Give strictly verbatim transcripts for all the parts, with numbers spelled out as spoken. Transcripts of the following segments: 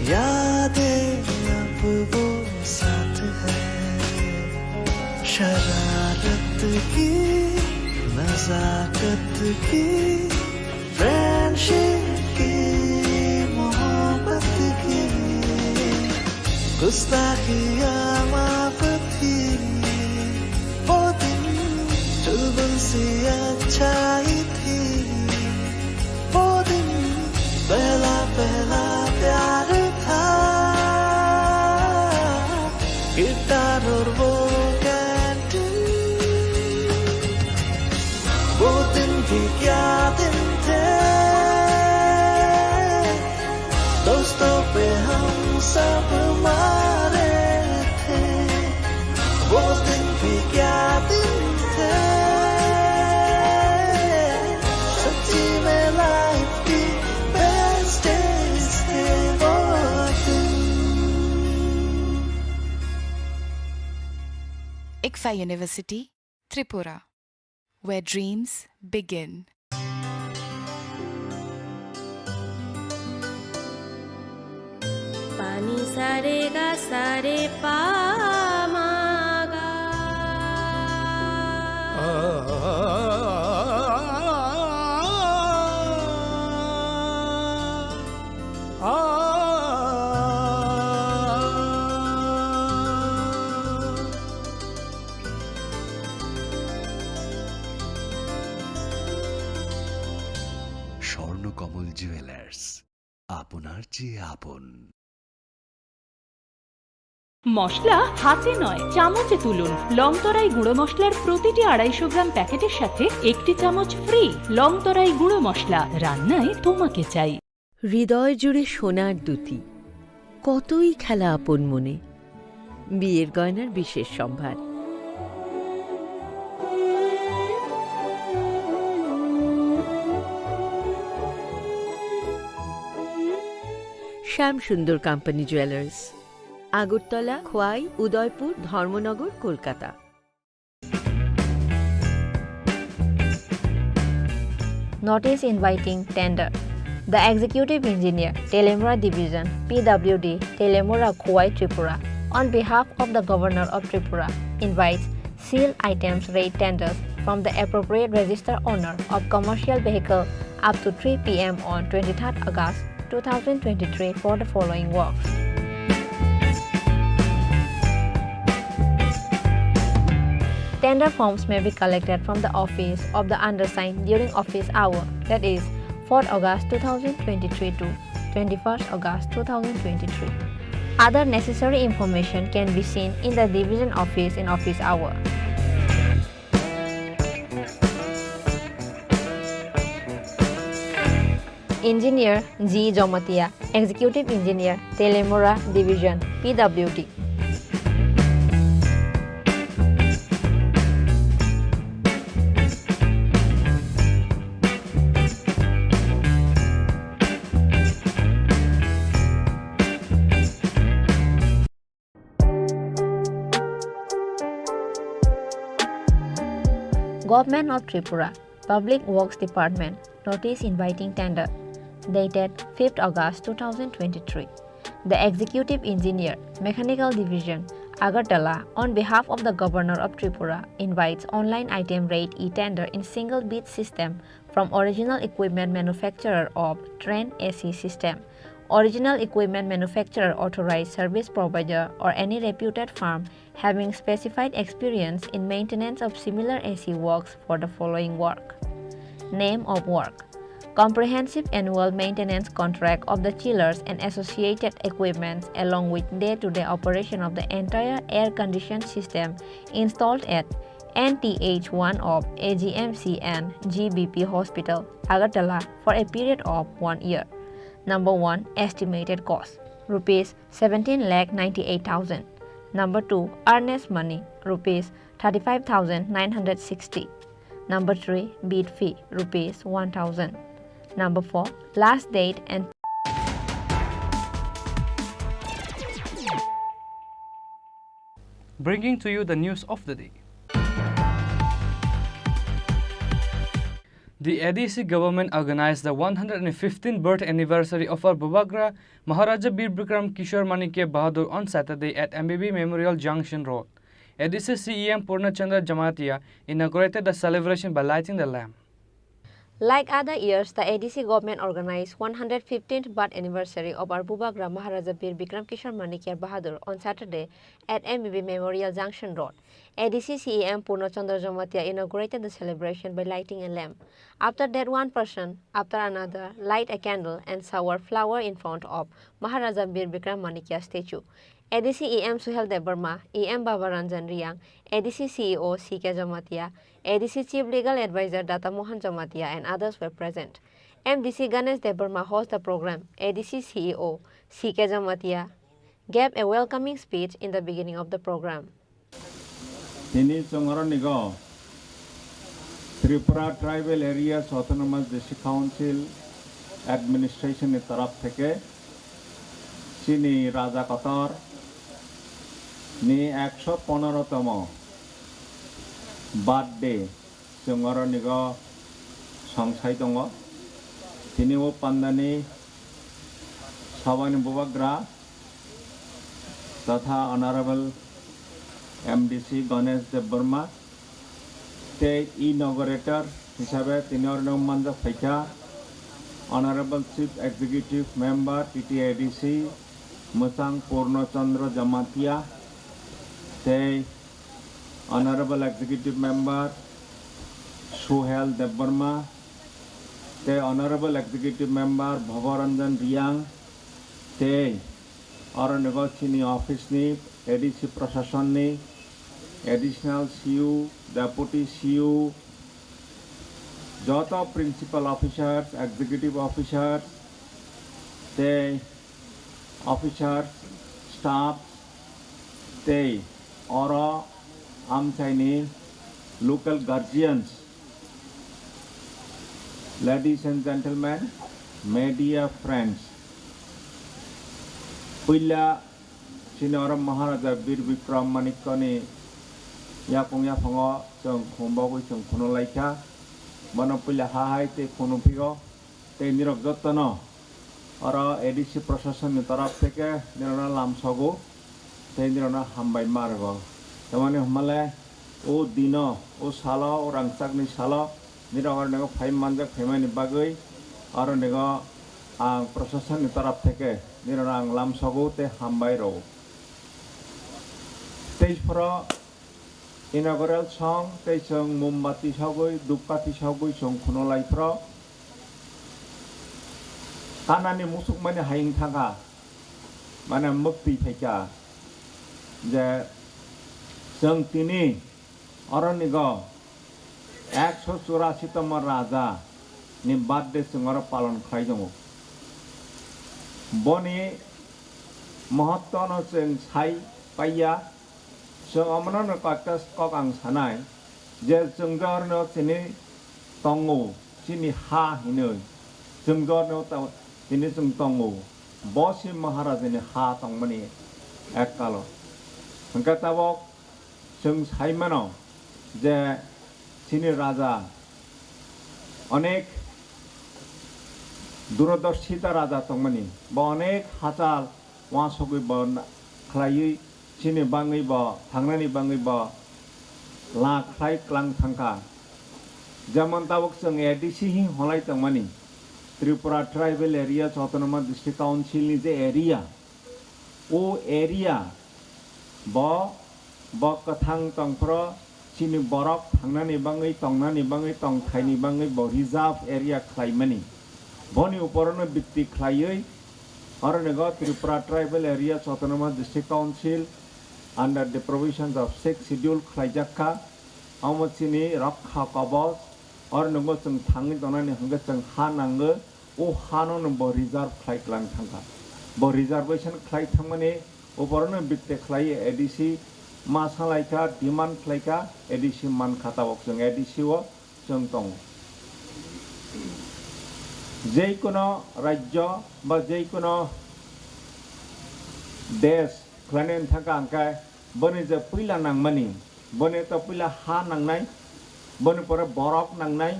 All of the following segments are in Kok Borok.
यादें अब वो साथ है, शरारत की, नजाकत की, फ्रेंडशिप की, मोहब्बत की, गुस्ताखियाँ माफ थी। वो दिन चुलबुल सी अच्छाई थी। वो दिन पहला पहला प्यार था। गिटार और वो कैंटीन। वो दिन भी क्या दिन थे। दोस्तों पे हम सब मारे थे। वो दिन भी क्या दिन थे। सच्ची में लाइफ की बेस्ट डेज थे वो दिन। ICFAI University, Tripura, where dreams begin. Pani sa re ga sa re pa ma ga. Swarnakamal jewellers, আপনার চেয়ে আপন। মশলা হাতে নয়, চামচে তুলুন। লংতরাই গুঁড়ো মশলার প্রতিটি আড়াইশো গ্রাম প্যাকেটের সাথে একটি চামচ ফ্রি। লংতরাই গুঁড়ো মশলা, রান্নায় তোমাকে চাই। হৃদয় জুড়ে সোনার দ্যুতি, কতই খেলা আপন মনে। বিয়ের গয়নার বিশেষ সম্ভার। শ্যাম সুন্দর কোম্পানি জুয়েলার্স, আগরতলা, খোয়াই, উদয়পুর, ধর্মনগর, Kolkata. Notice inviting tender. The Executive Engineer, Telemura Division, P W D, Telemura, Khowai, Tripura, on behalf of the Governor of Tripura, invites sealed items rate tenders from the appropriate registered owner of commercial vehicle up to three P M on twenty-third August two thousand twenty-three for the following works. Tender forms may be collected from the office of the undersigned during office hour, that is, fourth August two thousand twenty-three to twenty-first August two thousand twenty-three. Other necessary information can be seen in the division office in office hour. Engineer G Jomatia, Executive Engineer, Telemura Division, P W D. Government of Tripura, Public Works Department, notice inviting tender, dated fifth August two thousand twenty-three. The Executive Engineer, Mechanical Division, Agartala, on behalf of the Governor of Tripura, invites online item rate e-tender in single bid system from original equipment manufacturer of train A C system, original equipment manufacturer authorized service provider or any reputed firm having specified experience in maintenance of similar A C works for the following work. Name of work: Comprehensive annual maintenance contract of the chillers and associated equipments along with day-to-day operation of the entire air conditioned system installed at N T H one of A G M C and G B P Hospital, Agartala for a period of one year. Number one, estimated cost, rupees seventeen lakh ninety-eight thousand. Number two, earnest money, rupees thirty-five thousand nine hundred sixty. Number three, bid fee, rupees one thousand. Number four, last date and Bringing to you the news of the day. The A D C government organized the one hundred fifteenth birth anniversary of our Bubagra Maharaja Bir Bikram Kishore Manikya Bahadur on Saturday at M B B Memorial Junction Road. A D C C E M Purna Chandra Jamatia inaugurated the celebration by lighting the lamp. Like other years, the A D C government organized one hundred fifteenth birth anniversary of our Bubagra Maharaja Bir Bikram Kishore Manikya Bahadur on Saturday at M B B Memorial Junction Road. A D C C E M Purna Chandra Jamatia inaugurated the celebration by lighting a lamp. After that, one person after another light a candle and shower flower in front of Maharaja Bir Bikram Manikya statue. A D C E M Suhel Debbarma, E M Baba Ranjan Riang, A D C C E O C K Jamatia, A D C Chief Legal Advisor Data Mohan Jamatia and others were present. M D C Ganesh Debbarma host the program. A D C C E O C K Jamatia gave a welcoming speech in the beginning of the program. Tini chwng oro nigo Tripura Tribal Areas Autonomous District Council Administration ni taraf theke chini Raja Kotor ni ekso ponoro tomo birthday chwng oro nigo songsai tongo. Tini o pandani sabani bubagra totha Honorable M D C Ganesh Debbarma tei inaugurator hisabe tini oro manjak phaikha Honorable Chief Executive Member T T A D C Mwchang Purno Chandra Jamatia tei Honorable Executive Member Suhel Debbarma tei Honorable Executive Member Bhavaranjan Riang tei oro nigo chini office ni A D C Prashasan ni Additional C U, Deputy C U, joto Principal Officers, Executive Officers tei officers, staff tei oro amchaini local guardians, ladies and gentlemen, media friends. Puila chini oro Maharaja Bir Bikram Manikyani yakung yaphango chwng khum bogwi chwng khunu laikha. Bono puila ha hai tei khunu phio. Tei nirok jotono oro A D C Prashasan ni torop theke nirokno lamsogo tei nirokno hambai ma rwgo. Tamoni hwnmale o dino, o salo, o rangchakni salo nirok oro nigo phai manjak phaimani bagwi oro nigo ang Prashasan ni torop theke nirokno ang lamsogo tei hambai rwo. Tei phoro inaugural song tei chwng mombati sogwi, dhupkathi sogwi chwng khunu lai phro. Kanani musukmani hayung thangkha, mane mwktwi phaikha je chwng tini oro nigo ekso churasi tomo raja ni birthday chwng oro palon khlai tongo. Boni mohotto no chwng sai paiya. Chwng omono no koyekta kok ang sanai je chwng jorno chini tongo, chini ha hinwi chwng jorno ta-, tini chwng tongo. Bo se Maharajani ha tongmani ek kalo. Hwnkhe tabok chwng sai mano je chini raja onek durodorshita raja tongmani, bo onek hachal uansugwi bo na-, khlaiwi chini bangwi bo, thangnani bangwi bo la khlai klang thangkha. Jemon tabuk chwng A D C hi holai tongmani, Tripura Tribal Areas Autonomous District Council ni je area, o area bo, bo kwthang tongphro chini borok thangnani bangwi, tongnani bangwi, tongthaini bangwi bo reserve area khlaimani. Boni uporono bikti khlaiwi oro nigo Tripura Tribal Areas Autonomous District Council under the provisions of Sixth Schedule khlaijak kha. Omo chini rokha koboch, oro nigo chwng thangwi tongnani hwnkhe chwng ha nango. O hano no bo reserve khlai klang thangkha. Bo reservation khlai thangmani uporono bikte khlai A D C ma salaikha, demand khlaikha, A D C mankha tabok chwng A D C o chwng tongo. Jeikono rajyo ba jeikono desh khlainani thangkha hwnkhe boni je puila nangmani, boni to puila ha nangnai, boni pore borok nangnai,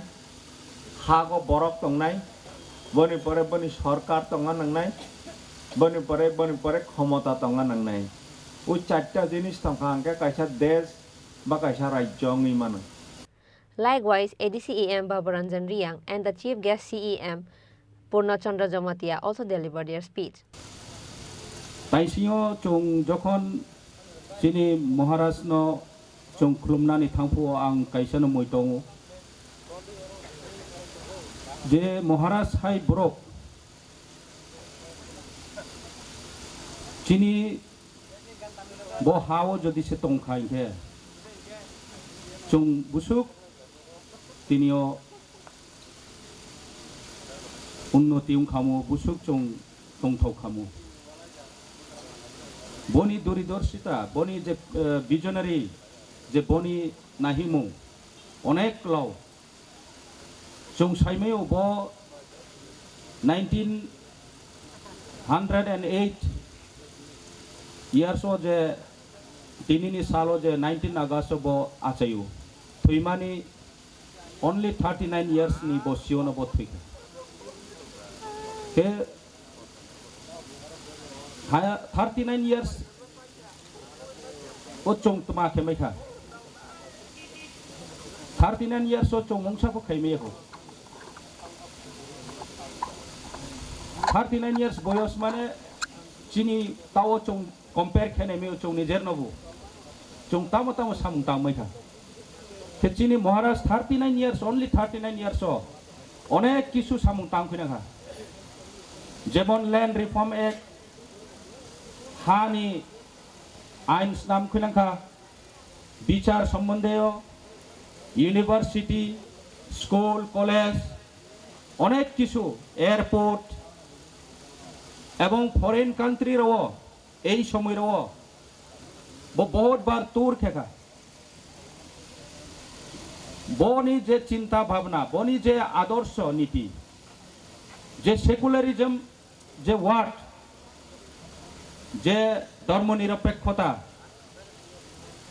Hago borok tongnai, boni pore boni sorkar tongna nangnai, boni pore, boni pore khomota tongna nangnai. O charta jinis tongkha hwnkhe kaisa desh ba kaisa rajyo wngwi mano. Likewise, A D C E M Baburanjan Reang and the chief guest C E M Purna Chandra Jamatia also delivered their speech. Taisingo chwng jokhon chini Maharajno chwng khulumnani thangphuru ang kaisano mui tongo je Maharaj hai borok chini bo ha-o jodi se tongkha hinkhe chwng busuk tinio unnoti wngkhamu, busuk chwng tongthok khamu. Boni duridorsita, boni je, eh, visionary, je boni nahimung, onek klao. Chwng saimaio bo nineteen hundred and eight years o je tinini salo je nineteen August o bo achaio. Thwimani only thirty nine years ni bo siono bo thwikha. Khe ha, thirty nine years o chwng tma khe mai kha. Thirty nine years o chwng mungsa pho khai maya kho. Thirty nine years boyos mane chini tao chwng compare khe nai maya chwng nijer no bo. Chwng tamo tamo samung tang mai kha. Khe chini Maharaj thirty nine years, only thirty nine years o onek kisu samung tang khwina kha. Jemon Land Reform Act, hani ain snam khwina kha, bichar sombondeo, university, school, college, onek kisu, airport, ebong foreign country rao ei somoi rao bo bahut bar tour khe kha. Boni je chinta bhabna, boni je adorsho niti, je secularism, je word, je dhormo nirapekkhota,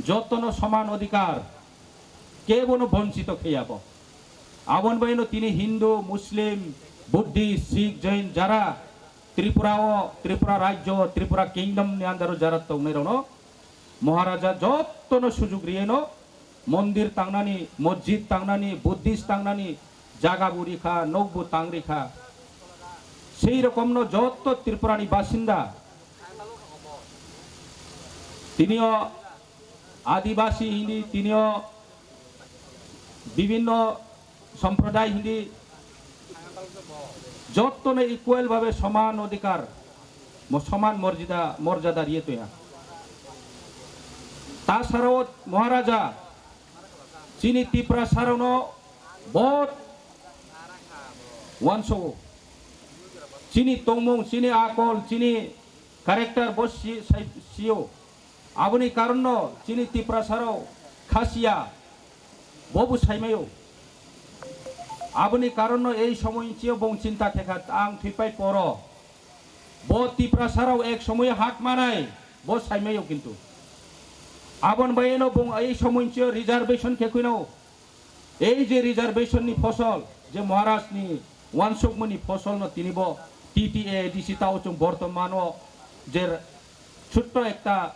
jotono soman odhikar, kebono bonchito kheyabo. Aboni bagwino tini Hindu, Muslim, Buddhist, Sikh, Jain jara Tripura o, Tripura rajyo, Tripura kingdom ni under o jara tongnai rokno Maharaja jottono sujug riyeno mondir tangnani, mosjid tangnani, Buddhist tangnani jaga bo rikha, nok bo tang rikha. Sei rokomno jotto Tripura ni basinda, tinio Adibasi hindi, tinio bibinno somproday hindi, jottono equal bhabe soman odhikar, mo-, soman morjida, morjada riye toya. Tasarao Maharaja chini Tiprasarokno bahut wansogo. Chini tongmung, chini akol, chini character bo si-, sai-, sio. Aboni karonno chini Tiprasarao khasiya, bobo saimaio. Aboni karonno ei somoy chio bong chinta thekha, ang thwipai poro bo Tiprasarao ek somoy hak manai, bo saimaio kintu. Aboni baino bong ei somoy chio reservation khe khwino. Ei je reservation ni phosol, je Maharaj ni wansukmani phosol no tini bo T T A D C tao chwng bortomano je chutto ekta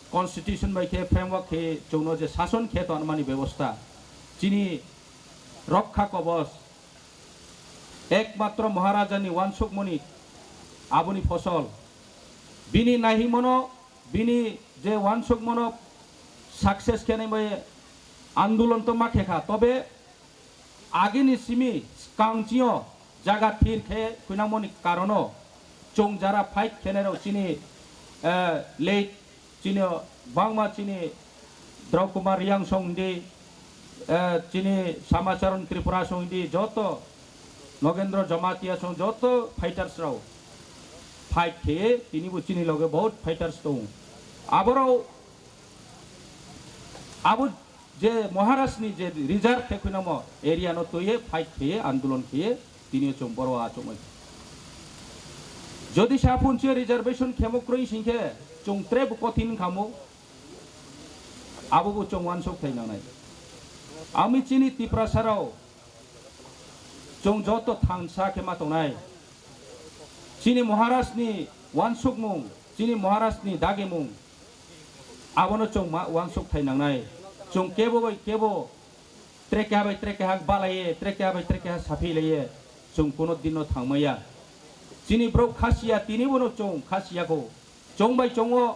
constitution bai khe framework khe chwngno je sason khe tonmani bebosta, chini rokha kobos ekmatro Maharaja ni wansukmani aboni phosol. Bini nahimono, bini je wansukmano success khenai bai andolon to ma khe kha, tobe agini simi skang chio jaga thir khe khwinangmani karono chwng jara fight khenai rok chini, eh, late chini bangma chini Drau Kumar Reang song di, eh, chini Samacharan Tripura song di, joto Nogendra Jamatia song joto fighters rao fight khe tini bo chini loge bahut fighters tong. Aborao abo je Maharaj ni je reserve khe khwinamo area no toye fight khe andolon khe tini chwng boro achuk mai. Jodi saphun se reservation khemo kroi singkhe chwng tre bo kothin khamo. Abo bo chwng wansuk thai nangnai. Ami chini Tiprasarao Chwng joto thansa khe ma tongnai. Chini Maharaj ni wansukmung, chini Maharaj ni dagimung, abono chwng ma wansuk thai nangnai. Chwng kebo bai kebo tre keha bai tre keha balaiye, tre keha bai tre keha saphi laiye, chwng kuno dino thangmaya. Chini borok khasiya, tini bono chwng khasiya ko. Chwng bai chwngo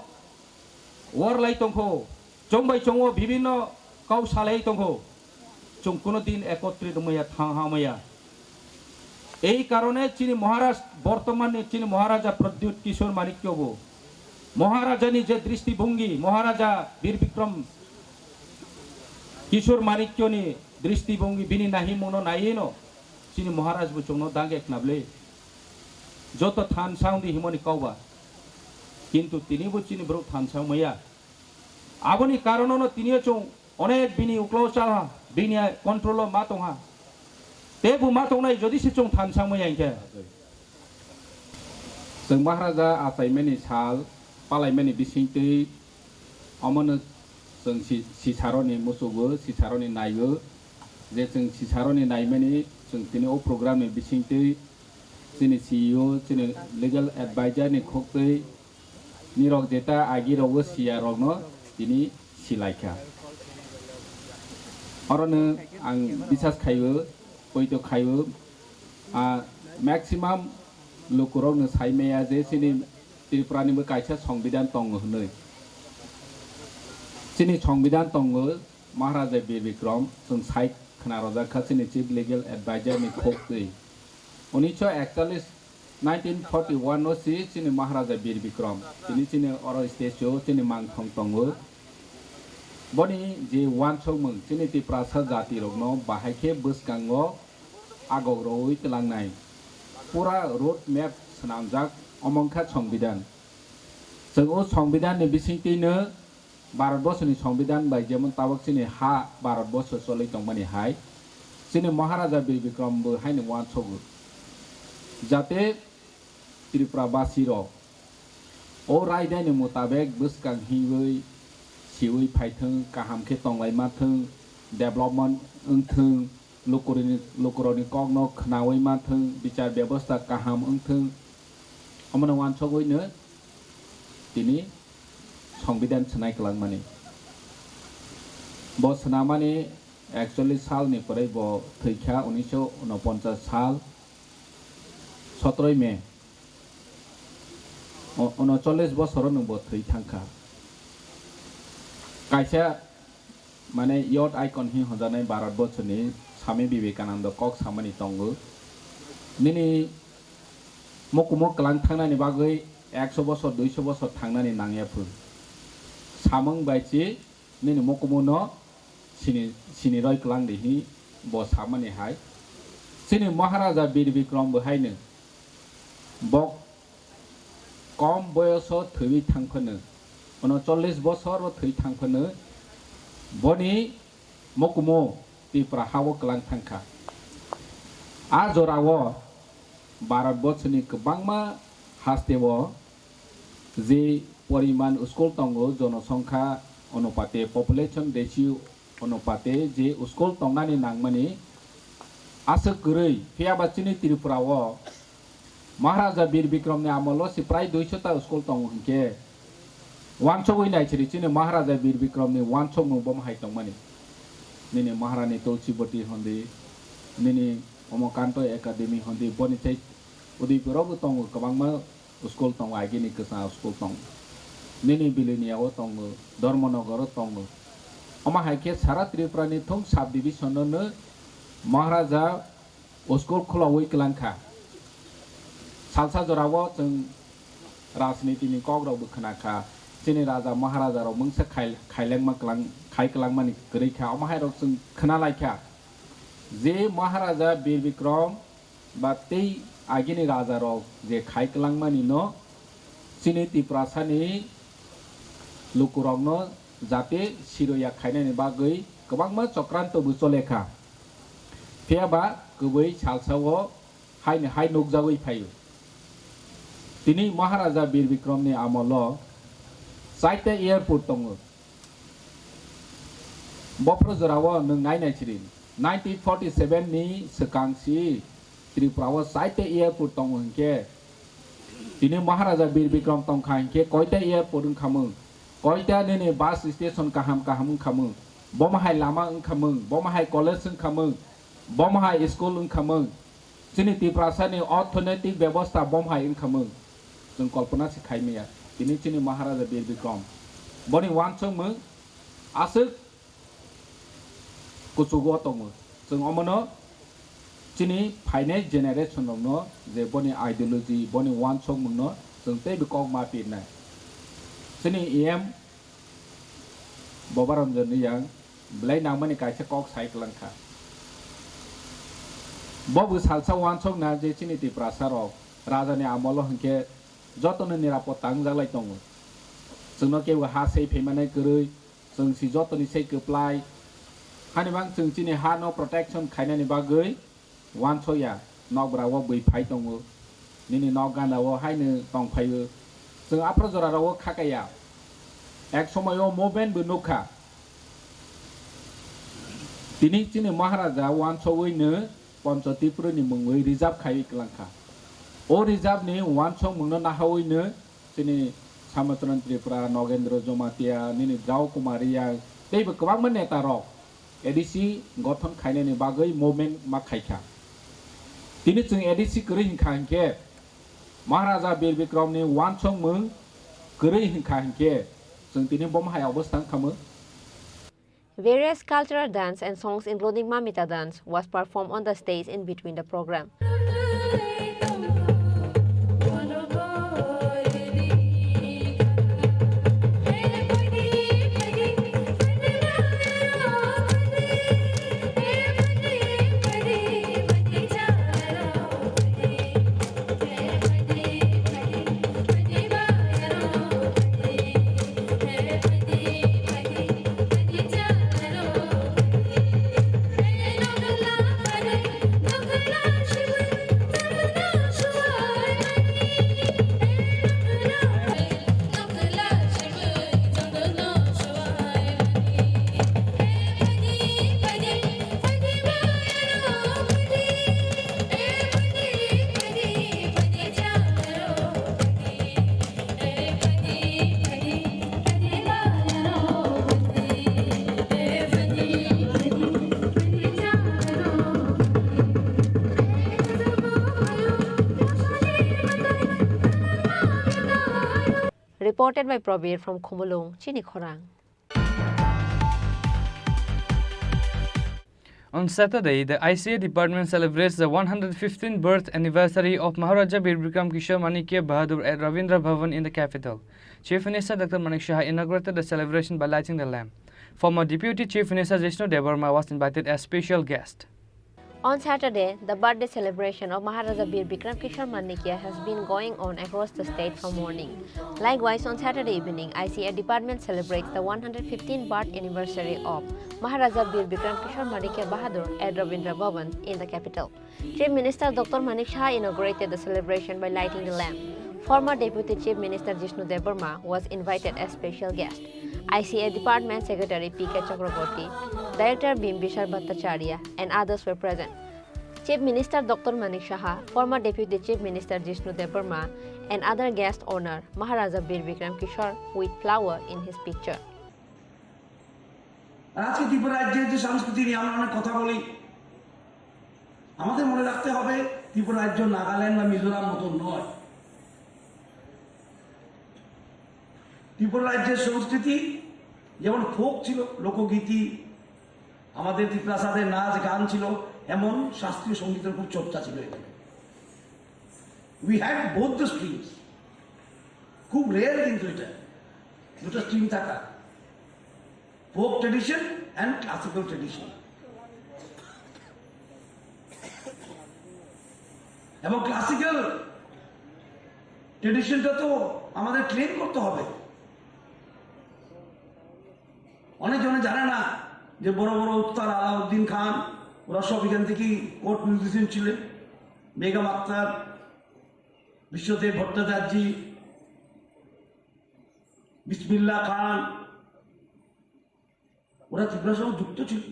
war lai tongkho, chwng bai chwngo bibinno kau salai tongkho. Chwng kuno din ekotrit wngmaya, thang hamaya. Ei karone chini Maharaj, bortomanni chini Maharaja Pradyut Kishore Manikyo bo Maharajani je dristibhongi, Maharaja Bir Bikram Kishore Manikyoni dristibhongi, bini nahimungno naiwi no chini Maharaj bo chwngno dangge khnable. Joto thansa wngdi himoni kauba. Kintu tini bo chini borok thansa wngmaya. Aboni karono no tini o chwng onek bini uklo o cha ha, bini control o ma tong ha. Te bo ma tongnai jodi se chwng thansa wngmaya hinkhe. Chwng Maharaja achaimani sal, palaimani bisingtwi omono chwng si-, sisaroni muchugo, sisaroni naigo, je chwng sisaroni naimani chwng tini o program ni bisingtwi chini C E O, chini legal advisor ni khoktwi nirok jeta agi rogo siya rokno tini silaikha. Orono ang bisas khaibo, poito khaibo, a, maximum lukurokno saimaya je chini Tripura ni bo kaisa songbidan tongo hwnwi. Chini songbidan tongo, Maharaja Bir Bikram, chwng sai khna rojak kha chini Chief Legal Advisor ni khok twi. Unisho ekchallis, nineteen forty one no si chini Maharaja Bir Bikram, tini chini oro stage o chini mangthong tongo. Boni je wansokmung chini Tiprasa jati rokno bahai khe bwskango agok rowi twlangnai. Pura road map swnamjak omo wngkha songbidan. Chwng o songbidan ni bisingtwi no Bharat borsoni songbidan bai jemon tabok chini ha Bharat borso choli tongmani hai, chini Maharaja Bir Bikram bo haino uansogo, jate Tripura basi rok o raidai ni mutabek bwskang hiwi siwi phaithwng, kaham khe tonglai mathwng, development wngthwng, lukurokni, lukurokni kokno khnawi manthwng, bichar bebosta kaham wngthwng, omono uansugwino tini songbidan swnai kwlangmani. Bo swnamani ekchollish salni pore bo thwikha, unisho unoponchas sal, sotroi May. O-, unocholish bosorono bo thwi thangkha. Kaisa, mane, youth icon hin hojaknai Bharat borsoni Swami Vivekananda kok samani tongo. Nini mukumu kwlang thangnani bagwi ekso bosor, duiso bosor thangnani nangya phuru. Samung bai chi nini mokumuno sini, sini roi kwlang di hi bo samani hai. Chini Maharaja Bir Bikram bo haino bo kom boyoso thwi thang phano, ono chollish bosor o thwi thang phano boni mokumu Tipra hao kwlang thangkha. A jorao Bharat borsoni kwbangma hasteo je poriman school tongo, jonosongkha onupate, population ratio onupate je school tongnani nangmani aswk kwrwi, phiyaba chini Tripura o Maharaja Bir Bikram ni amolo se prai duiso ta school tongo hinkhe, wansugwi naisiri chini Maharaja Bir Bikram ni wansukmung bomo hai tongmani. Nini Maharani Tulsibati hondi, nini Omokanto Academy hondi, boni tei Udaipur o bo tongo kwbangma school tongo, agini kwchang school tongo. Nini Biliniya o tongo, Dharmanagar o tongo. Omo hai khe sara Tripura ni thung sub division no no Maharaja school khulaui kwlang kha. Salsa jorao chwng rajniti ni kok rok bo khna kha. Chini raja maharaja rok mungsa khai, khailengma kwlang, khai kwlangmani kwrwi kha. Omo hai rok chwng khna lai kha je Maharaja Bir Bikram ba tei agini raja rok je khai kwlangmani no chini Tiprasa ni lukurokno jate siroya khainani bagwi kwbangma chokranto bo chole kha. Phiyaba kwbwi salsa o haini hai nukjagwi phaio. Tini Maharaja Bir Bikram ni amolo chaita airport tongo. Bophro jorao nwng nainai siri, nineteen forty seven ni swkang si Tripura o chaita airport tongo hinkhe, tini Maharaja Bir Bikram tongkha hinkhe koita airport wngkhamung, koita nini bus station kaham kaham wngkhamung, bomo hai lama wngkhamung, bomo hai college wngkhamung, bomo hai school wngkhamung, chini Tiprasani orthonoitik bebosta bomo hai wngkhamung, chwng kolpona se khaimaya. Tini chini Maharaja Bir Bikram boni uansukmung aswk kuchugo tongo. Chwng omono chini phainai generation rokno je boni ideology, boni uansukmungno chwng teibo kok ma pirnai. Chini E M Bobaranjan Riyang belai nangmani kaisa kok sai kwlangkha. Bo bo salsa uansukna je chini Tiprasa rok rajani amolo hinkhe jotono nirapotta wngjaklai tongo. Chwngno kebo ha sei phaimanai kwrwi, chwng si jotoni sei kwplai. Hani bang chwng chini ha no protection khainani bagwi uansukya, nokbra o bwi phai tongo, nini nok gana o haino tongphaio. Chwng aphro jora rogo khakaya. Ek somoi o movement bo nukha. Tini chini Maharaja uansugwi no Poncho Tripura ni mungwi reserve khaiwi kwlangkha. O reserve ni uansukmungno nahawi no chini Samachran Tripura, Nogendra Jamatia, nini Drau Kumar Riyang, teibo kwbangma neta rok A D C gothon khainani bagwi movement ma khaikha. Tini chwng A D C kwrwi hinkha hinkhe, Maharaja Bir Bikram ni uansukmung kwrwi hinkha hinkhe, chwng tini bomo hai obostha wngkhamung. Various cultural dance and songs, including Mamita dance, was performed on the stage in between the program. Reported by Probir from Khumulwng, Chini Khorang. On Saturday, the I C A department celebrates the one hundred fifteenth birth anniversary of Maharaja Bir Bikram Kishore Manikya Bahadur at Rabindra Bhavan in the capital. Chief Minister Doctor Manik Saha inaugurated the celebration by lighting the lamp. Former Deputy Chief Minister Jishnu Debbarma was invited as special guest. On Saturday, the birthday celebration of Maharaja Bir Bikram Kishore Manikya has been going on across the state from morning. Likewise, on Saturday evening, I C A department celebrates the one hundred fifteenth birth anniversary of Maharaja Bir Bikram Kishore Manikya Bahadur at Rabindra Bhavan in the capital. Chief Minister Doctor Manik Saha inaugurated the celebration by lighting the lamp. Former Deputy Chief Minister Jishnu Debbarma was invited as special guest. I C A Department Secretary P K Chakraborty, Director Bimbisar Bhattacharya, and others were present. Chief Minister Doctor Manik Saha, former Deputy Chief Minister Jishnu Debbarma, and other guest honored Maharaja Bir Bikram Kishore with flower in his picture. আর আজকে ত্রিপুরা রাজ্যের যে সংস্কৃতি নিয়ে আমরা অনেক কথা বলি, আমাদের মনে রাখতে হবে ত্রিপুরা রাজ্য নাগাল্যান্ড বা মিজোরাম মতন নয়। ত্রিপুরা রাজ্যের সংস্কৃতি যেমন ফোক ছিল, লোকগীতি, আমাদের ত্রিপুরাসাদের নাচ গান ছিল, এমন শাস্ত্রীয় সঙ্গীতের খুব চর্চা ছিল এখানে। We had both the streams. খুব রেয়ার কিন্তু এটা, দুটো স্ট্রিম থাকা, folk tradition and classical tradition. এবং ক্লাসিক্যাল ট্র্যাডিশনটা তো আমাদের ক্লেম করতে হবে। অনেকজনে জানে না যে বড় বড় উস্তাদ আলাউদ্দিন খান, ওরা সব এখান থেকেই কোর্ট মিউজিশিয়ান ছিলেন। বেগম আক্তার, বিশ্বদেব ভট্টাচার্য, বিসমিল্লা খান, ওরা ত্রিপুরার সঙ্গে যুক্ত ছিল।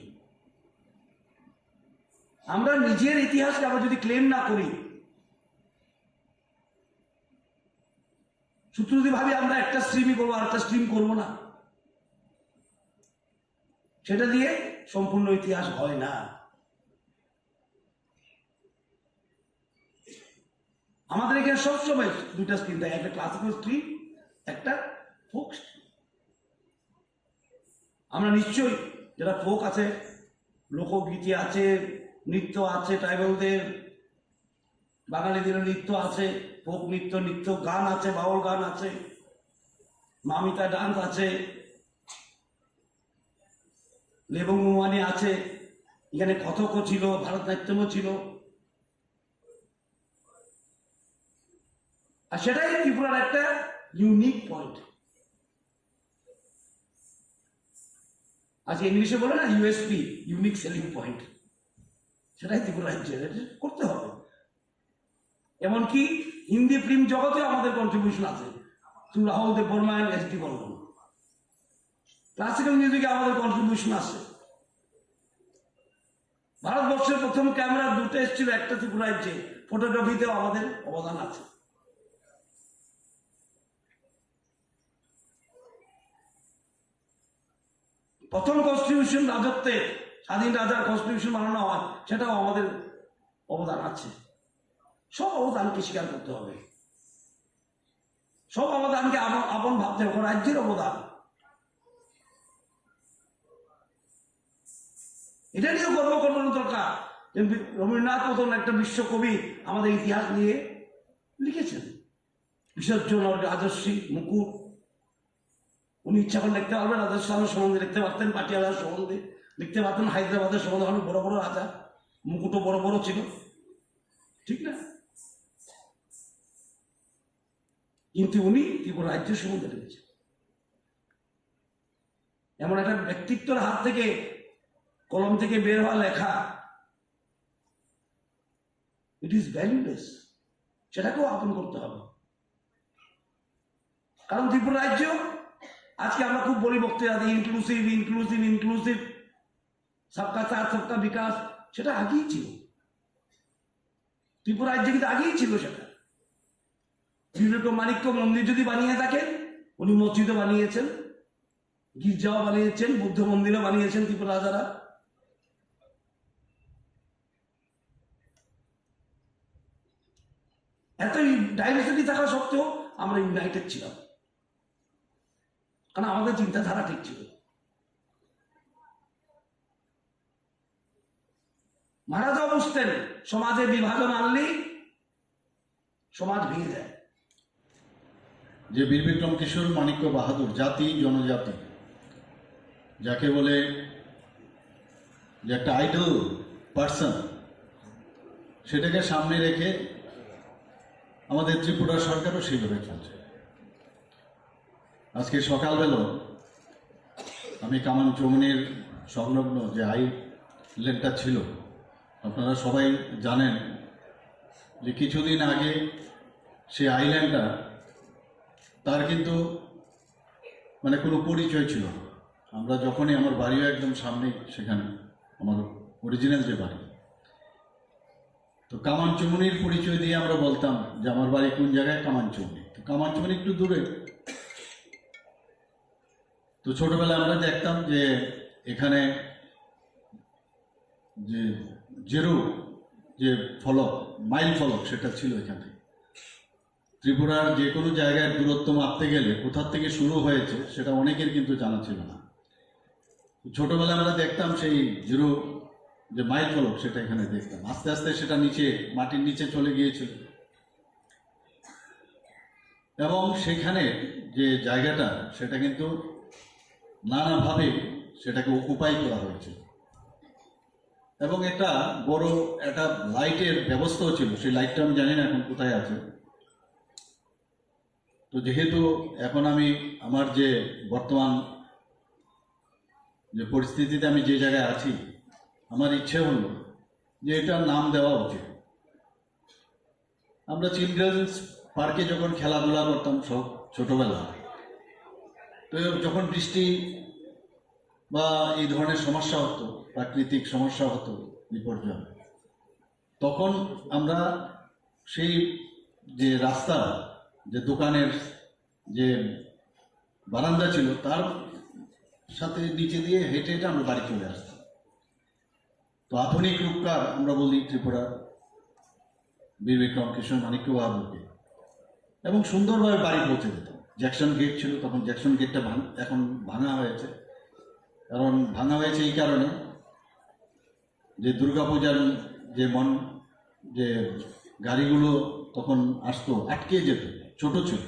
আমরা নিজের ইতিহাসকে আমরা যদি ক্লেম না করি, শুধু যদি ভাবি আমরা একটা স্ট্রিমই করবো, আর একটা স্ট্রিম করবো না, সেটা দিয়ে সম্পূর্ণ ইতিহাস হয় না। আমাদের এখানে সবসময় দুইটা স্ট্রিম থাকে, একটা ক্লাসিক্যাল স্ট্রিম, একটা ফোক স্ট্রিম। আমরা নিশ্চয়ই, যেটা ফোক আছে, লোকগীতি আছে, নৃত্য আছে ট্রাইবালদের, বাঙালিদের নৃত্য আছে, ফোক নৃত্য, নৃত্য গান আছে, বাউল গান আছে, মামিতা ডান্স আছে, লেবু মৌমানি আছে, এখানে কথকও ছিল, ভারতনাট্যমও ছিল। আর সেটাই ত্রিপুরার একটা ইউনিক পয়েন্ট। আজকে ইংলিশে বলে না, ইউএসপি, ইউনিক সেলিং পয়েন্ট, সেটাই ত্রিপুরা রাজ্যের, এটা করতে হবে। এমনকি হিন্দি ফিল্ম জগতে আমাদের কন্ট্রিবিউশন আছে, through Rahul Debbarma and S D Burman. Classical মিউজিকে আমাদের কন্ট্রিবিউশন আছে। ভারতবর্ষের প্রথম ক্যামেরা দুটো এসেছিল, একটা ত্রিপুরা রাজ্যে, ফটোগ্রাফিতেও আমাদের অবদান আছে। প্রথম কনস্টিটিউশন রাজত্বে, স্বাধীন রাজার কনস্টিটিউশন বানানো হয়, সেটাও আমাদের অবদান আছে। সব অবদানকে স্বীকার করতে হবে, সব অবদানকে আপন আপন ভাবতে হবে, রাজ্যের অবদান। এটা নিয়েও গর্ব করার দরকার যে রবীন্দ্রনাথ মতন একটা বিশ্বকবি আমাদের ইতিহাস নিয়ে লিখেছেন। বিসর্জন, রাজর্ষি, মুকুট, উনি ইচ্ছা করে লিখতে পারবেন রাজস্থানের সম্বন্ধে, লিখতে পারতেন পাটিয়ালার সম্বন্ধে, লিখতে পারতেন হায়দ্রাবাদের সম্বন্ধে, অনেক বড় বড় রাজা, মুকুটও বড় বড় ছিল, ঠিক না? কিন্তু উনি ত্রিপুরা রাজ্য সম্বন্ধে লিখেছেন। এমন একটা ব্যক্তিত্বের হাত থেকে, কলম থেকে বের হওয়া লেখা, ইট ইজ ভ্যালুলেস। সেটাকেও আপন করতে হবে। কারণ ত্রিপুরা রাজ্য, আজকে আমরা খুব বলি বক্তৃতা দিই, ইনক্লুসিভ, ইনক্লুসিভ, ইনক্লুসিভ, সবকা সাথ সবকা বিকাশ, সেটা আগেই ছিল। ত্রিপুরা রাজ্যে কিন্তু আগেই ছিল সেটা। বিবেক মানিক্য মন্দির যদি বানিয়ে থাকেন, উনি মসজিদও বানিয়েছেন, গির্জাও বানিয়েছেন, বুদ্ধ মন্দিরও বানিয়েছেন ত্রিপুরা রাজারা। এত ডাইভার্সিটি থাকা সত্ত্বেও আমরা ইউনাইটেড ছিলাম, কারণ আমাদের চিন্তাধারা ঠিক ছিল। মহারাজাও বুঝতেন, সমাজে বিভাজন আনলেই সমাজ ভেঙে যায়। যে বীর বিক্রম কিশোর মাণিক্য বাহাদুর, জাতি জনজাতি, যাকে বলে যে একটা আইডল পার্সন, সেটাকে সামনে রেখে আমাদের ত্রিপুরা সরকারও সেইভাবে চলছে। আজকে সকালবেলা আমি কামান চৌমুহনীর সংলগ্ন যে আইল্যান্ডটা ছিল, আপনারা সবাই জানেন যে কিছুদিন আগে সেই আইল্যান্ডটা, তার কিন্তু মানে কোনো পরিচয় ছিল না। আমরা যখনই, আমার বাড়িও একদম সামনেই সেখানে, আমার অরিজিনাল যে বাড়ি, তো কামান চৌমুহনীর পরিচয় দিয়ে আমরা বলতাম যে আমার বাড়ি কোন জায়গায়, কামান চৌমুহনী। তো কামান চৌমুহনী একটু দূরে। তো ছোটবেলায় আমরা দেখতাম যে এখানে যে জিরো যে ফলক, মাইল ফলক, সেটা ছিল এখানে। ত্রিপুরার যে কোনো জায়গায় দূরত্ব মাপতে গেলে কোথা থেকে শুরু হয়েছে সেটা অনেকের কিন্তু জানা ছিল না। ছোটবেলায় আমরা দেখতাম সেই জিরো যে মাইল ফলক, সেটা এখানে দেখতাম। আস্তে আস্তে সেটা নিচে, মাটির নিচে চলে গিয়েছিল। এবং সেখানে যে জায়গাটা, সেটা কিন্তু নানাভাবে সেটাকে অকুপাই করা হয়েছে। এবং একটা বড় একটা লাইটের ব্যবস্থাও ছিল, সেই লাইটটা আমি জানি না এখন কোথায় আছে। তো যেহেতু এখন আমি আমার যে বর্তমান যে পরিস্থিতিতে আমি যে জায়গায় আছি, আমার ইচ্ছে হলো যে এটার নাম দেওয়া উচিত। আমরা চিলড্রেন্স পার্কে যখন খেলাধুলা করতাম সব ছোটবেলা, তো যখন বৃষ্টি বা এই ধরনের সমস্যা হতো, প্রাকৃতিক সমস্যা হতো, বিপর্যয়, তখন আমরা সেই যে রাস্তা, যে দোকানের যে বারান্দা ছিল, তার সাথে নিচে দিয়ে হেঁটে হেঁটে আমরা বাড়ি চলে আসতাম। তো আধুনিক রূপকার আমরা বলি ত্রিপুরা বীর বিক্রম কিশোর মাণিক্য বাহাদুরকে, এবং সুন্দরভাবে বাড়ি পৌঁছে যেত। জ্যাকসন গেট ছিল তখন, জ্যাকসন গেটটা ভাঙ-, এখন ভাঙা হয়েছে। কারণ ভাঙা হয়েছে এই কারণে যে দুর্গাপূজার যে মন, যে গাড়িগুলো তখন আসতো, আটকে যেত, ছোট ছিল।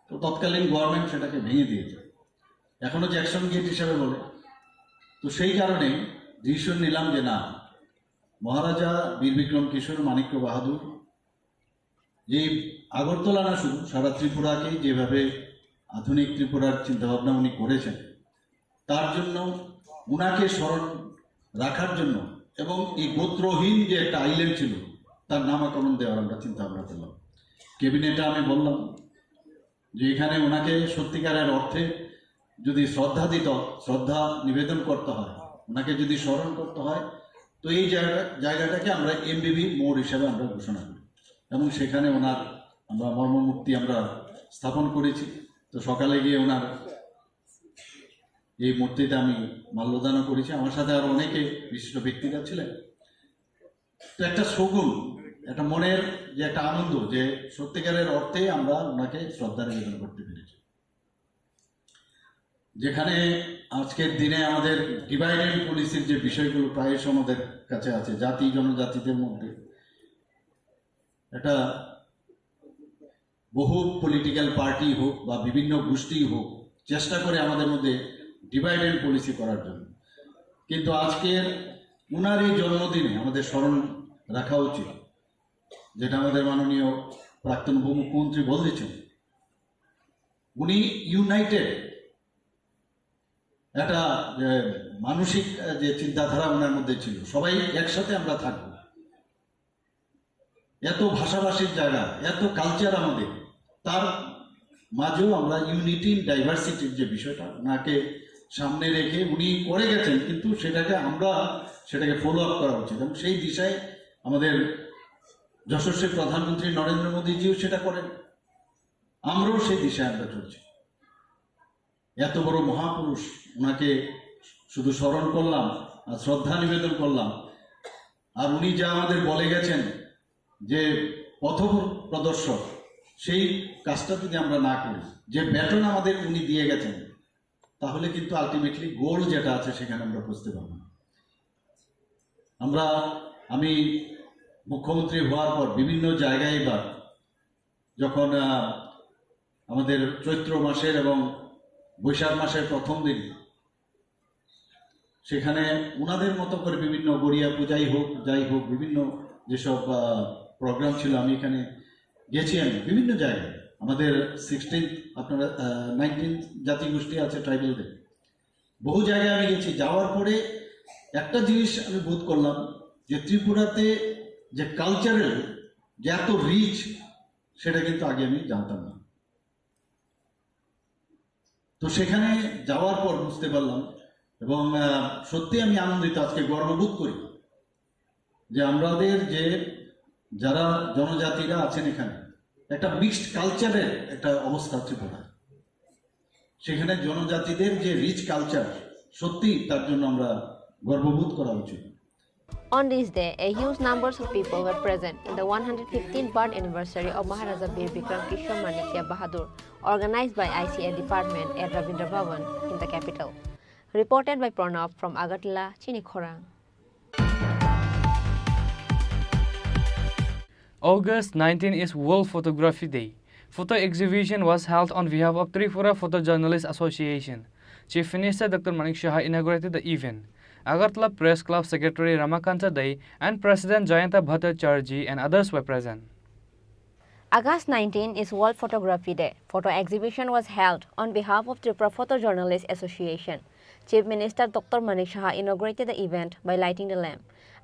তো তৎকালীন গভর্নমেন্ট সেটাকে ভেঙে দিয়েছে, এখনো জ্যাকসন গেট হিসাবে বলে। তো সেই কারণে ডিসিশন নিলাম যে না, মহারাজা বীর বিক্রম কিশোর মাণিক্য বাহাদুর এই আগরতলা না শুধু, সারা ত্রিপুরাকে যেভাবে আধুনিক ত্রিপুরার চিন্তাভাবনা উনি করেছেন, তার জন্য, ওনাকে স্মরণ রাখার জন্য, এবং এই গোত্রহীন যে একটা আইল্যান্ড ছিল, তার নামকরণ দেওয়ার আমরা চিন্তা ভাবনা করলাম। ক্যাবিনেটে আমি বললাম যে এখানে ওনাকে সত্যিকারের অর্থে যদি শ্রদ্ধা দিত, শ্রদ্ধা নিবেদন করতে হয়, ওনাকে যদি স্মরণ করতে হয়, তো এই জায়গা, জায়গাটাকে আমরা এমবিবি মোড় হিসাবে আমরা ঘোষণা করি, এবং সেখানে ওনার আমরা মর্মমূর্তি আমরা স্থাপন করেছি। তো সকালে গিয়ে ওনার এই মূর্তিতে আমি মাল্যদানও করেছি। আমার সাথে আরো অনেকে বিশিষ্ট ব্যক্তিরা ছিলেন। তো একটা শগুন, একটা মনের যে একটা আনন্দ, যে সত্যিকারের অর্থে আমরা ওনাকে শ্রদ্ধা নিবেদন করতে পেরেছি। যেখানে আজকের দিনে আমাদের ডিভাইড অ্যান্ড পলিসির যে বিষয়গুলো প্রায়শ আমাদের কাছে আছে, জাতি জনজাতিদের মধ্যে একটা বহু পলিটিক্যাল পার্টি হোক বা বিভিন্ন গোষ্ঠী হোক, চেষ্টা করে আমাদের মধ্যে ডিভাইড অ্যান্ড পলিসি করার জন্য। কিন্তু আজকের ওনার এই জন্মদিনে আমাদের স্মরণ রাখা উচিত, যেটা আমাদের মাননীয় প্রাক্তন উপমুখ্যমন্ত্রী বলেছেন। উনি ইউনাইটেড একটা, যে মানসিক, আহ, যে চিন্তাধারা ওনার মধ্যে ছিল, সবাই একসাথে আমরা থাকবো। এত ভাষাভাষীর জায়গা, এত কালচার আমাদের, তার মাঝেও আমরা ইউনিটি ইন ডাইভার্সিটির যে বিষয়টা, ওনাকে সামনে রেখে উনি করে গেছেন, কিন্তু সেটাকে আমরা, সেটাকে ফলো আপ করা উচিত। এবং সেই দিশায় আমাদের যশস্বী প্রধানমন্ত্রী নরেন্দ্র মোদীজিও সেটা করেন, আমরাও সেই দিশায় আমরা চলছি। এত বড় মহাপুরুষ, ওনাকে শুধু স্মরণ করলাম আর শ্রদ্ধা নিবেদন করলাম, আর উনি যা আমাদের বলে গেছেন যে পথ প্রদর্শক, সেই কাজটা যদি আমরা না করি, যে ব্যাটন আমাদের উনি দিয়ে গেছেন, তাহলে কিন্তু আলটিমেটলি গোল যেটা আছে সেখানে আমরা পৌঁছতে পারবো না। আমরা, আমি মুখ্যমন্ত্রী হওয়ার পর বিভিন্ন জায়গায় বা যখন, আহ, আমাদের চৈত্র মাসের এবং বৈশাখ মাসের প্রথম দিন, সেখানে ওনাদের মতো করে বিভিন্ন গড়িয়া পূজাই হোক, যাই হোক, বিভিন্ন যেসব, আহ, প্রোগ্রাম ছিল, আমি এখানে গেছি, আমি বিভিন্ন জায়গায়। আমাদের সিক্সটিন, আপনারা, আহ, নাইনটিন জাতিগোষ্ঠী আছে ট্রাইবেলদের, বহু জায়গায় আমি গেছি। যাওয়ার পরে একটা জিনিস আমি বোধ করলাম যে ত্রিপুরাতে যে কালচারাল যে এত রিচ, সেটা কিন্তু আগে আমি জানতাম না। তো সেখানে যাওয়ার পর বুঝতে পারলাম এবং, আহ, সত্যি আমি আনন্দিত, আজকে গর্ববোধ করি যে আমাদের যে যারা জনজাতিরা আছেন এখানে, একটা মিক্সড কালচারের একটা অবস্থা ত্রিপুরা। সেখানে জনজাতিদের যে রিচ কালচার, সত্যি তার জন্য আমরা গর্ববোধ করা উচিত। On this day, a huge numbers of people were present in the one hundred fifteenth birth anniversary of Maharaja Bir Bikram Kishore Manikya Bahadur, organized by I C A department at Rabindra Bhavan in the capital. Reported by Pranab from Agartala, Chini Khorang. August nineteen is World Photography Day. Photo exhibition was held on behalf of Tripura Photojournalist Association. Chief Minister Doctor Manik Saha inaugurated the event. Agartala Press Club Secretary Ramakanta Dey and President Jayanta Bhattacharjee and others were present. August nineteen is World Photography Day. Photo exhibition was held on behalf of Tripura Photojournalist Association. Chief Minister Doctor Manik Saha inaugurated the event by lighting the lamp.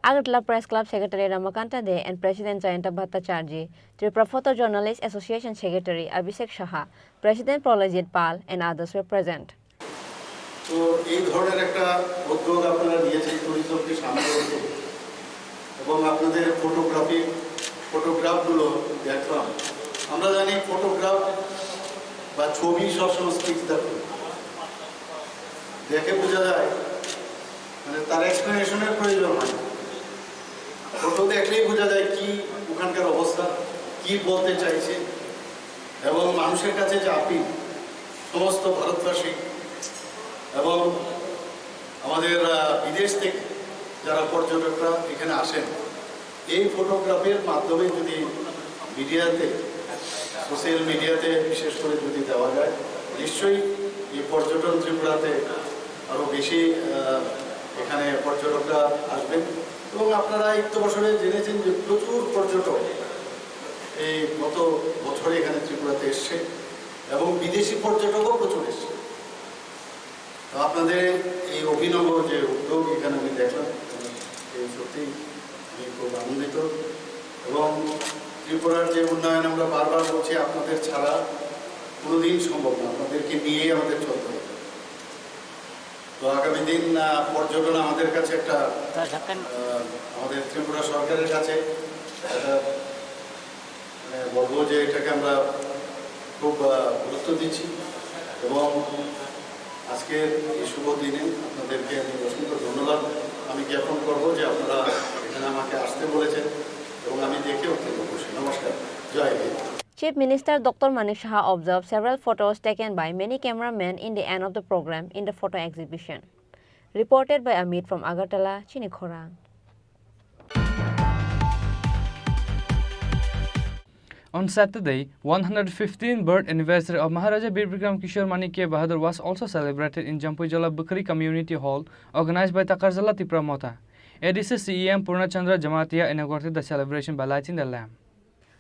Agartala Press Club Secretary Ramakanta Dey and President Jayanta Bhattacharjee, Tripura Photojournalist Association Secretary Abhishek Saha, President Prolojit Pal and others were present. তো এই ধরনের একটা উদ্যোগ আপনারা নিয়েছেন ট্যুরিজমকে সামনে রেখে। তো এবং আপনাদের ফটোগ্রাফি, ফটোগ্রাফগুলো দেখলাম। আমরা জানি ফটোগ্রাফ বা ছবি সবসময় স্থির থাকে, দেখে বোঝা যায়, মানে, তার এক্সপ্লেনেশনের প্রয়োজন হয় না। ফটো দেখলেই বোঝা যায় কি ওখানকার অবস্থা, কি বলতে চাইছে। এবং মানুষের কাছে যে আপিল, সমস্ত ভারতবাসী এবং আমাদের, আহ, বিদেশ থেকে যারা পর্যটকরা এখানে আসেন, এই ফটোগ্রাফির মাধ্যমে যদি মিডিয়াতে, সোশ্যাল মিডিয়াতে বিশেষ করে যদি দেওয়া যায়, নিশ্চয়ই এই পর্যটন ত্রিপুরাতে আরও বেশি, আহ, এখানে পর্যটকরা আসবেন। এবং আপনারা এই তো বছরে জেনেছেন যে প্রচুর পর্যটক এই গত বছরে এখানে ত্রিপুরাতে এসছে এবং বিদেশি পর্যটকও প্রচুর এসছে। তো আপনাদের এই অভিনব যে উদ্যোগ এখানে আমি দেখলাম, এই সত্যি আমি খুব আনন্দিত। এবং ত্রিপুরার যে উন্নয়ন আমরা বারবার বলছি, আপনাদের ছাড়া কোনোদিন সম্ভব না, আপনাদেরকে নিয়েই আমাদের চলতে হবে। তো আগামী দিন, আহ, পর্যটন আমাদের কাছে একটা, আহ, আমাদের ত্রিপুরা সরকারের কাছে একটা, মানে, বলবো যে এটাকে আমরা খুব, আহ, গুরুত্ব দিচ্ছি এবং আজকের এই শুভ দিনে আপনাদেরকে আমি অসংখ্য ধন্যবাদ আমি জ্ঞাপন করব যে আপনারা এখানে আমাকে আসতে বলেছেন এবং আমি দেখে অত্যন্ত খুশি। নমস্কার, জয় Hind. Chief Minister Doctor Manik Saha observed several photos taken by many cameramen in the end of the program in the photo exhibition. Reported by Amit from Agartala, Chini Khorang. On Saturday, one hundred fifteen birth anniversary of Maharaja Bir Bikram Kishore Manikya Bahadur was also celebrated in Jampuijala Bukhari Community Hall, organized by Takarjala Tipra Motha. A D C C E M Purna Chandra Jamatia inaugurated the celebration by lighting the lamp.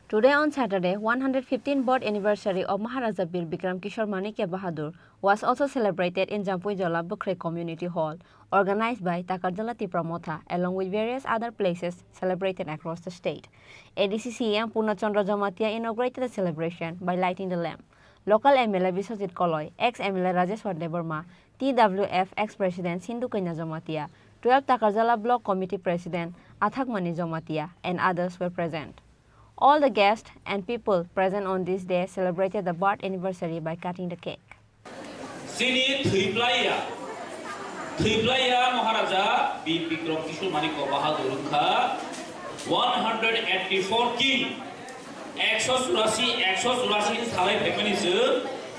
Today on Saturday, one hundred fifteen birth anniversary of Maharaja Bir Bikram Kishore Manikya Bahadur was also celebrated in Jampuijala Bukhari Community Hall, organized by Takarjala Tipra Motha, along with various other places celebrated across the state. A D C C E M Purna Chandra Jamatia inaugurated the celebration by lighting the lamp. Local M L A Biswajit Koloi, ex M L A Rajeshwar Debbarma, T W F ex-president Sindhu Kanya Jamatia, twelve Takarjala Block Committee President Athakmani Jamatia, and others were present. All the guests and people present on this day celebrated the birth anniversary by cutting the cake. Chini thwiplaiya, thwiplaiya Maharaja Bir Bikram Kishore Manikya Bahadur wngkha one hundred eighty-four king, ekso churasi, ekso churasi ni salai phaimani se,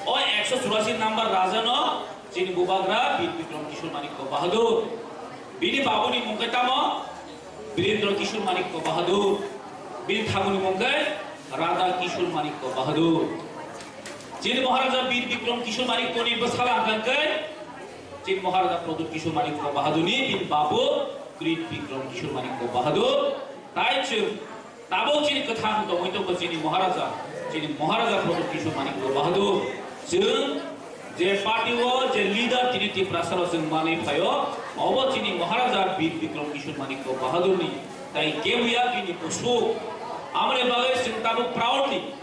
o ekso churasi number raja no chini bubagra Bir Bikram Kishore Manikya Bahadur. Bini babuni mung khe tamo? Birendra Kishore Manikya Bahadur. Bini thanguni mung khe Radha Kishore Manikya Bahadur. Chini Maharaja Bir Bikram Kishore Manikya ni bwsala hwnkha khe chini Maharaja Pradyut Kishore Manikya Bahadur ni bini babu Bir Bikram Kishore Manikya Bahadur. Tai chwng tabuk chini kwthang tongwi tongkha chini Maharaja, chini Maharaja Pradyut Kishore Manikya Bahadur. Chwng je party o je leader tini Tiprasa rok chwng manwi phaio, obo chini Maharaja Bir Bikram Kishore Manikya Bahadur ni tai keboya bini bwswk. Amoni bagwi chwng tabuk proudly,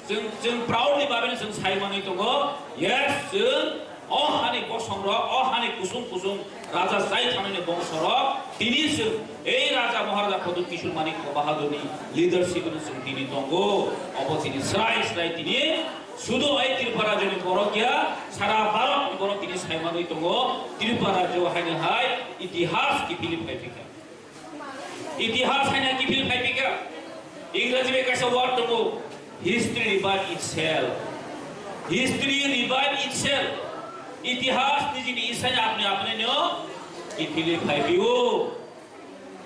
chwng, chwng proudly babino chwng sai manwi tongo, yes, chwng o hani bosong rok, o hani kusung kusung raja chai thangnaini bongso rok, tini chwng ei Raja Maharaja Pradyut Kishore Manikya Bahadur ni leadership no chwng tini tongo, obo tini srai srai tini sudu ai Tripura rajyoni borok ya, sara Bharat ni borok tini sai manwi tongo, Tripura rajyo haino hai itihas kiphilwi phai phikha. Itihas haino kiphilwi phai phikha. Ingraji bai kaisa word tongo, history revive itself. History revive itself. Itihas nijini isai apni apni no kiphilwi phai phio.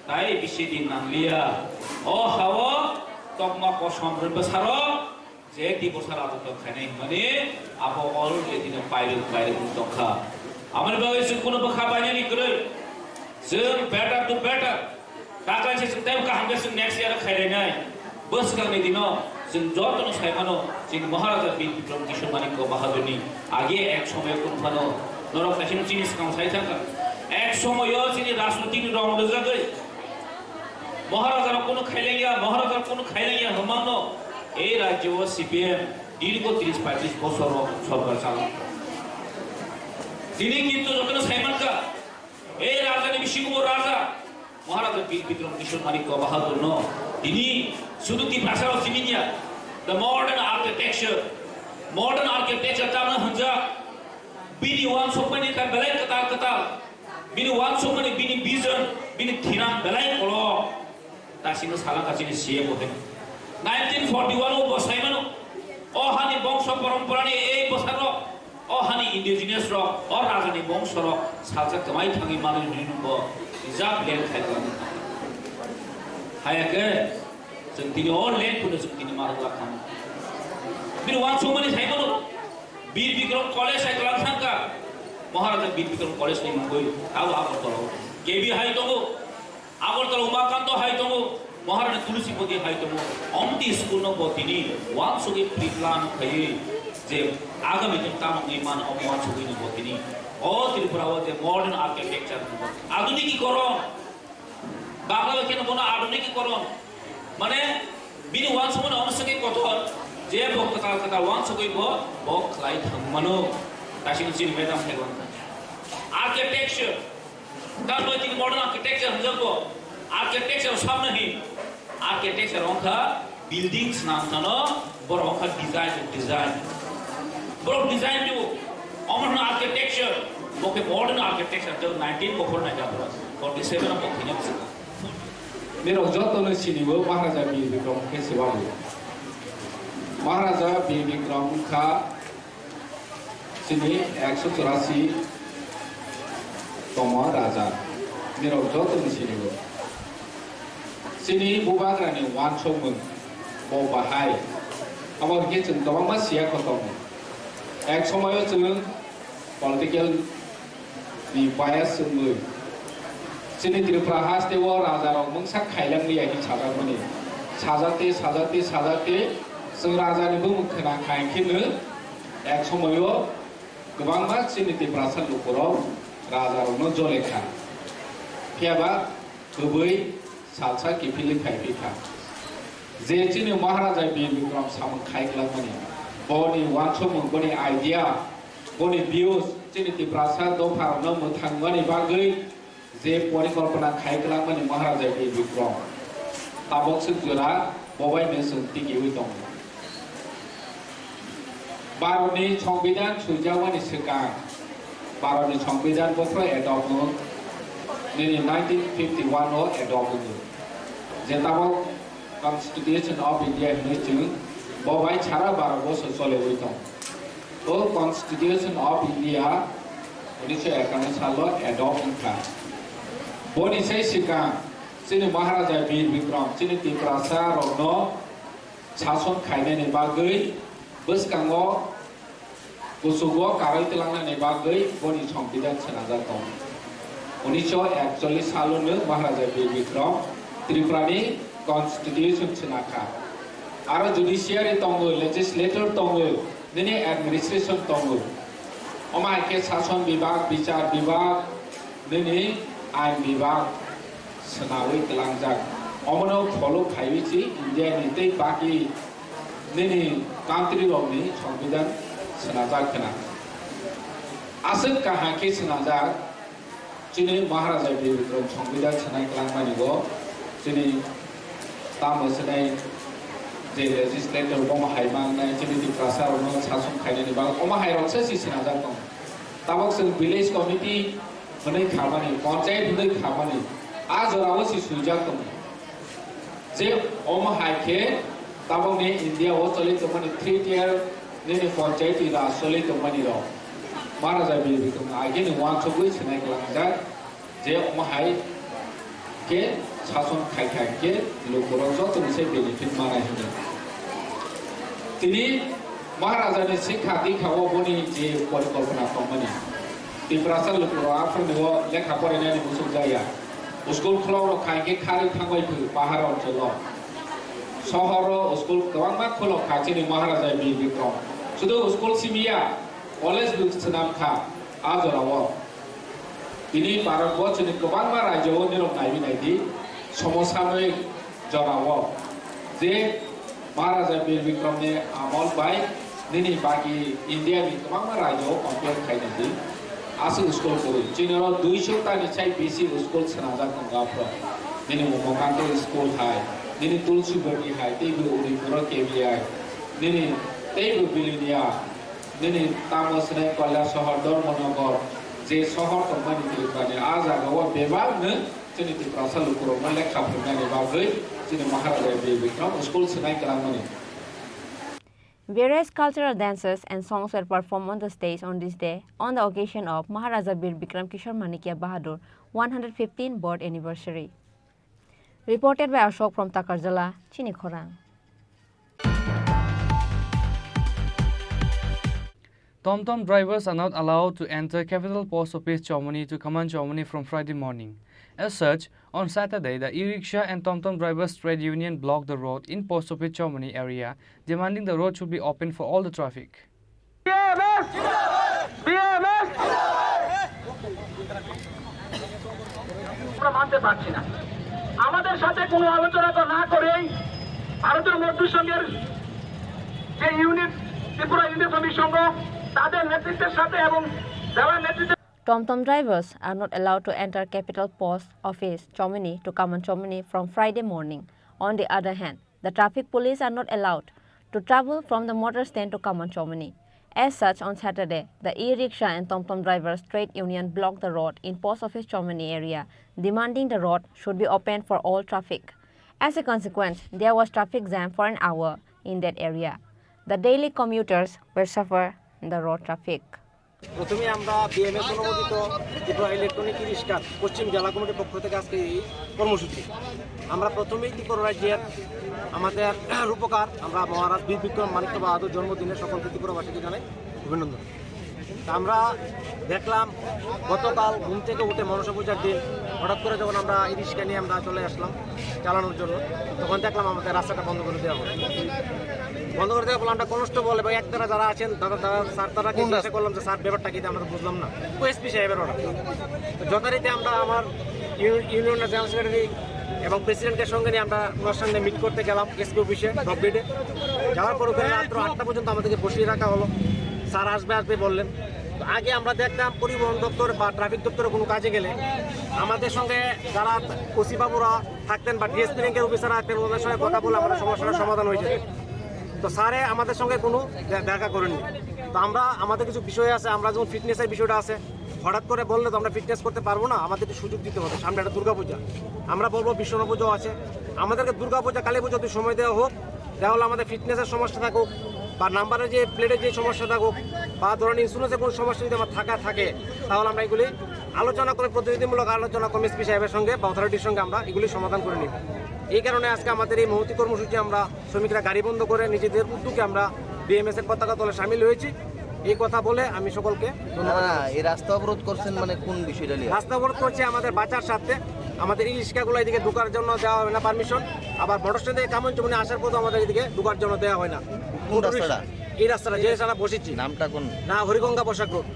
Tai bisi din nangliya. O hao tokma kosom rwbwsarok je Tiprasa rajotw khainai hwnmani abo already no pairwk pairwk wng tongkha. Amoni bagwi chwng kunu bwkha bainani kwrwi. Chwng better to better. Daklaisa chwng teibo kaham khe chwng next year khairainai. Bwskangni dino chwng jotono saimano chini Maharaja Bir Bikram Kishore Manikya Bahadurni age ek somoyo kunu phano norok kaisa chini swkang sai thangkha. Ek somoyo chini rajnitini rong rwjagwi Maharaja rok kunu khailaiya, Maharaja rok kunu khailaiya hwnmano ei rajyo o C P M dirgo tris paitris bosor o sorkar chalok. Tini kintu jotono saimankha, ei rajani bisingo raja, Maharaja Bir Bikram Kishore Manikya Bahadur no tini sudu Tiprasa rok simi ya, the modern architecture, modern architecture tamna hwnjak, bini uansukmani kha belai kwtal kwtal, bini uansukmani, bini vision, bini thirang belai kolok. Tasino salaka chini C M o hai. Nineteen forty one o bo saimano. O hani bongso poromporani ei bwsarok, o hani indigenous rok, o rajani bongso rok salsa kwmai thangwi manwi hwnwi nungbo rijab land khai kwlangwi thangkha. Hayakhe, chwng tini o land phano chwng tini marwk la thang. Bini uansukmani saimano. Bir Bikram College hai kwlang thangkha. Maharaja Bir Bikram College ni mungwi abo Agartala o. K B hai tongo. Agartala Umakanto hai tongo, Maharani Tulusipati hai tongo, omti school no bo tini uansugwi pre-plan khaiwi je agami din tamo wngwi mano omo uansugwi no bo tini o Tripura o je modern architecture, aduniki koron, Bangla bai kheno bono aduniki koron, mane bini uansukmani ono swngwi kotor, je bo kwtal kwtal uansugwi bo, bo khlai thang mano, kaisa chini madam hai wngkha. Architecture, Tamo tini modern architecture hwnjak bo. Architecture samno hi? Architecture wngkha building swnam thano, borok wngkha design, design. Borok design do. Omo hwno architecture. Bo khe modern architecture, jo nineteen bo phor naikha borok. Forty seven bo khina bwswk. Nirok jotono sinibo Maharaja Bir Bikram khe se babu. Maharaja Bir Bikram wngkha Chini ekso churasi tongma raja, nirok joto ni sinigo. Chini bubagrani uansukmung bo bahai, abo hwnkhe chwng kwbangma siya kho tongo. Ek somoyo chwng political ni bias wngwi, chini Tripura haste o raja rok mungsa khailang liya hin sajakmani. Sajate, sajate, sajate, chwng raja ni bumung khna khai kheno ek somoyo kwbangma chini Tiprasa lukurok raja rokno jole kha. Phiya ba kwbwi salsa kiphilwi phai phi kha. Je chini Maharaja Bir Bikram samung khai kwlangmani, boni uansukmung, boni idea, boni views chini Tiprasa dopha rokno mwthangmani bagwi je porikolpona khai kwlangmani Maharaja Bir Bikram, tabok swk jora bo bai no chwng tikiwi tongo. Bharatni Songbidan swijakmani swkang, Bharatni Songbidan bophro adopt wng, nini nineteen fifty one o adopt wngo. Je tabok Constitution of India hinwi chwng bo bai sara Bharat boso choliwi tongo. O Constitution of India unisho ekanno salo adopt wngkha. Boni sai swkang chini Maharaja Bir Bikram chini Tiprasa rokno sason khainani bagwi bwskango kuchugo karwi twlangnani bagwi boni Songbidan swnajak tongo. Unisho ekchollish salono Maharaja Bir Bikram Tripurani Constitution swnakha. Aro judiciary tongo, legislator tongo, nini administration tongo. Omo hai khe sason bibhag, bichar bibhag, nini ain bibhag swnawi twlangjak. Omono follow khaiwi si India ni tei baki nini country rokni Songbidan swnajak khna. Aswk kaham khe swnajak. Chini Maharaja Bir Bikram Songbidan swnai kwlangmani bo chini tamo swnai je legislator bomo hai mangnai chini Tiprasa rokno sason khainani bagwi omo hai roksa si swnajak tongo. Tabok chwng village committee hwnwi khamani, panchayat hwnwi khamani, a jorao si swijak tongo. Je omo hai khe tabokni India o choli tongmani three tier nini panchayati raj choli tongmani rok Maharaja Bir Bikram agini uansugwi swnai kwlangjak je omo hai khe sason khai khai khe lukurok joto ni se benefit manai hwnwi. Tini Maharaja ni sikha dikha o boni je porikolpona tongmani. Tiprasa lukurok aphuru ni o lekha porinani musuk jaya. School khulok rok khai khe kharwi thangbai phu pahar oncholo. Sohor o school kwbangma khulok kha chini Maharaja Bir Bikram. Sudu school simiya, college bo swnam kha a jora o. Tini Bharat borsoni kwbangma rajyo o nirok naiwi naidi, somosamoi jorao je Maharaja Bir Bikram ni amol bai nini bagi India ni kwbangma rajyo o compare khai naidi. Aswk school kwrwi, chini oro duiso tani sai bisi school swnamjak tongo aphuru. Nini Umakanto school hai, nini Tulsi Bagi hai, teibo Udaypuro K B I, nini teibo Bilonia, nini tamo swnai Kailashahar, Dharmanagar, je sohor tongmani Tripurani, a jaga o bebak nwng chini Tiprasa lukurokno lekha phwrwngnani bagwi chini Maharaja Bir Bikram school swnai kwrwngmani. Various cultural dances and songs were performed on the stage on this day on the occasion of Maharaja Bir Bikram Kishore Manikya Bahadur one hundred fifteen birth anniversary. Reported by Ashok from Takarjala, Chini Khorang. TomTom drivers are not allowed to enter Capital Post Office Chomani to Kaman Chomani from Friday morning. As such, on Saturday, the e-rickshaw and TomTom drivers trade union blocked the road in Post Office Chomani area, demanding the road should be open for all the traffic. B M S! B M S! আমরা মানতে পারছি না। আমাদের সাথে কোনো আলোচনা তো না করেই ভারতের মজদুর সংঘের যে ইউনিট, ত্রিপুরা ইউনিট শ্রমিক সংঘ, তাদের নেতৃত্বের সাথে এবং জেলা নেতৃত্বের TomTom drivers are not allowed to enter Capital Post Office Chomani to Kaman Chomani from Friday morning. On the other hand, the traffic police are not allowed to travel from the motor stand to Kaman Chomani. As such, on Saturday, the e-rickshaw and TomTom drivers trade union blocked the road in Post Office Chomani area, demanding the road should be opened for all traffic. As a consequence, there was traffic jam for an hour in that area. The daily commuters were suffer the road traffic. প্রথমে আমরা বিএমএস অনুমোদিত ত্রিপুরা ইলেকট্রনিক ই রিক্সা পশ্চিম জেলা কমিটির পক্ষ থেকে আজকে এই কর্মসূচি। আমরা প্রথমেই ত্রিপুরা রাজ্যের আমাদের রূপকার, আমরা মহারাজ বীর বিক্রম মাণিক্য বাহাদুর জন্মদিনে সকলকে ত্রিপুরাবাসীকে জানাই অভিনন্দন। তা আমরা দেখলাম গতকাল ঘুম থেকে উঠে মনসা পূজার দিন হঠাৎ করে যখন আমরা ই রিক্সা নিয়ে আমরা চলে আসলাম চালানোর জন্য, তখন দেখলাম আমাদের রাস্তাটা বন্ধ করে দেওয়া হলো। বন্ধ করে দেওয়ার ফলে আমরা কনস্টেবল এবং একতারা যারা আছেন, দাদা, দাদা, স্যার, তারা কোন জিজ্ঞাসা রাস্তা? করলাম যে, "স্যার, ব্যাপারটা কি?" আমরা বুঝলাম না। ও এসপি সাহেবের অর্ডার। তো যথারীতি আমরা আমার ইউ-, ইউনিয়নের জেনারেল সেক্রেটারি এবং প্রেসিডেন্টকে সঙ্গে নিয়ে আমরা ওনার সঙ্গে মিট করতে গেলাম এসপি অফিসে, টপ গেটে। যাওয়ার পর ওখানে রাত্র আটটা পর্যন্ত আমাদেরকে বসিয়ে রাখা হলো। স্যার আসবে, আসবে বললেন। তো আগে আমরা দেখতাম পরিবহন দপ্তর বা ট্রাফিক দপ্তরে কোনো কাজে গেলে আমাদের সঙ্গে যারা ওসি বাবুরা থাকতেন বা ডিএসপি র্যাঙ্কের অফিসার থাকতেন, ওনাদের সঙ্গে কথা বলে আমাদের সমস্যাটার সমাধান হয়ে যেত। তো স্যারে আমাদের সঙ্গে কোনো দে-, দেখা করেননি। তো আমরা, আমাদের কিছু বিষয় আছে, আমরা যেমন ফিটনেসের বিষয়টা আছে, হঠাৎ করে বললে তো আমরা ফিটনেস করতে পারবো না, আমাদের একটু সুযোগ দিতে হবে। সামনে একটা দুর্গাপূজা, আমরা বলবো বিশ্বকর্মা পুজো আছে, আমাদেরকে দুর্গাপূজা, কালী পুজো একটু সময় দেওয়া হোক, তাহলে আমাদের ফিটনেসের সমস্যা থাকুক বা নাম্বারে যে প্লেটে যে সমস্যা থাকুক বা ধরেন ইন্স্যুরেন্সে কোনো সমস্যা যদি আমার থাকা থাকে, তাহলে আমরা এগুলি আলোচনা করে, প্রতিনিধিমূলক আলোচনা করে এসপি সাহেবের সঙ্গে বা অথরিটির সঙ্গে আমরা এগুলি সমাধান করে নিব। এই কারণে আজকে আমাদের এই মহতী কর্মসূচি, আমরা শ্রমিকরা গাড়ি বন্ধ করে নিজেদের উদ্যোগে আমরা বিএমএস এর পতাকা তলে সামিল হয়েছি। এই কথা বলে আমি সকলকে ধন্যবাদ না, না, জানাচ্ছি। এই রাস্তা অবরোধ করছেন মানে কোন বিষয়টা নিয়ে? রাস্তা অবরোধ করছে আমাদের বাঁচার স্বার্থে, আমাদের ই রিক্সাগুলো এদিকে ঢোকার জন্য দেওয়া হবে না পারমিশন, আবার মোটর স্ট্যান্ড থেকে কামন চুমনি আসার পথে আমাদের এদিকে ঢোকার জন্য দেওয়া হয় না। কোন রাস্তাটা? এই রাস্তাটা, যে রাস্তাটা বসেছি। নামটা কোন? না, হরিগঙ্গা বসাক রোড।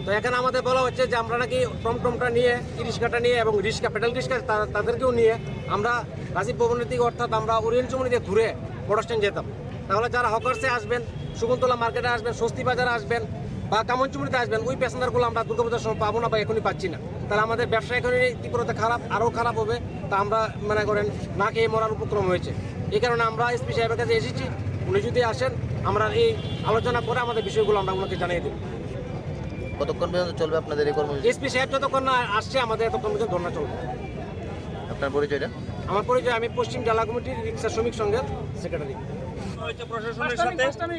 তো এখানে আমাদের বলা হচ্ছে যে আমরা নাকি টমটমটা নিয়ে, ই রিক্সাটা নিয়ে এবং রিক্সা, প্যাডেল রিক্সা তা-, তাদেরকেও নিয়ে আমরা রাজীব ভবনের দিকে, অর্থাৎ আমরা ওরিয়েন্ট চুমনি দিয়ে ঘুরে মোটর স্ট্যান্ড যেতাম। তাহলে যারা হকার্সে আসবেন, শকুন্তলা মার্কেটে আসবেন, স্বস্তি বাজারে আসবেন বা কামন চুমনিতে আসবেন, ওই প্যাসেঞ্জারগুলো আমরা দুর্গাপূজার সময় পাবো না বা এখনই পাচ্ছি না। তাহলে আমাদের ব্যবসা এখনই ত্রিপুরাতে খারাপ, আরও খারাপ হবে। তা আমরা মনে করেন না খেয়ে মরার উপক্রম হয়েছে। এই কারণে আমরা এসপি সাহেবের কাছে এসেছি, উনি যদি আসেন, আমরা এই আলোচনা করে আমাদের বিষয়গুলো আমরা ওনাকে জানিয়ে দেব। কতক্ষণ পর্যন্ত চলবে আপনাদের এই কর্মসূচি? এসপি সাহেব যতক্ষণ না আসছে, আমাদের এতক্ষণ পর্যন্ত ধর্ণা চলবে। আপনার পরিচয়টা? আমার পরিচয়, আমি পশ্চিম জেলা কমিটির রিক্সা শ্রমিক সংঘের সেক্রেটারি। হয়েছে প্রশাসনের সাথে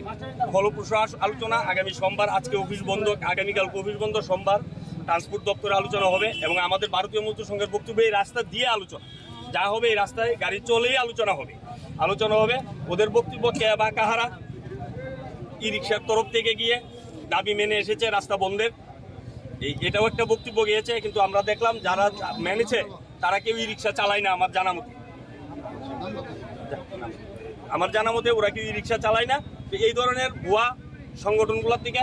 ফলপ্রসূ আস-, আলোচনা। আগামী সোমবার, আজকে অফিস বন্ধ, আগামীকাল অফিস বন্ধ, সোমবার ট্রান্সপোর্ট দপ্তরে আলোচনা হবে এবং আমাদের ভারতীয় মজদুর সংঘের বক্তব্যে এই রাস্তা দিয়ে আলোচনা, যা হবে এই রাস্তায় গাড়ি চলেই আলোচনা হবে, আলোচনা হবে। ওদের বক্তব্য কে বা কাহারা ই রিক্সার তরফ থেকে গিয়ে দাবি মেনে এসেছে রাস্তা বন্ধের, এই, এটাও একটা বক্তব্য গিয়েছে, কিন্তু আমরা দেখলাম যারা চা-, মেনেছে তারা কেউ ই রিক্সা চালায় না আমার জানা মতে। আমার জানা মতে ওরা কেউ ই রিক্সা চালায় না। তো এই ধরনের ভুয়া সংগঠনগুলোর থেকে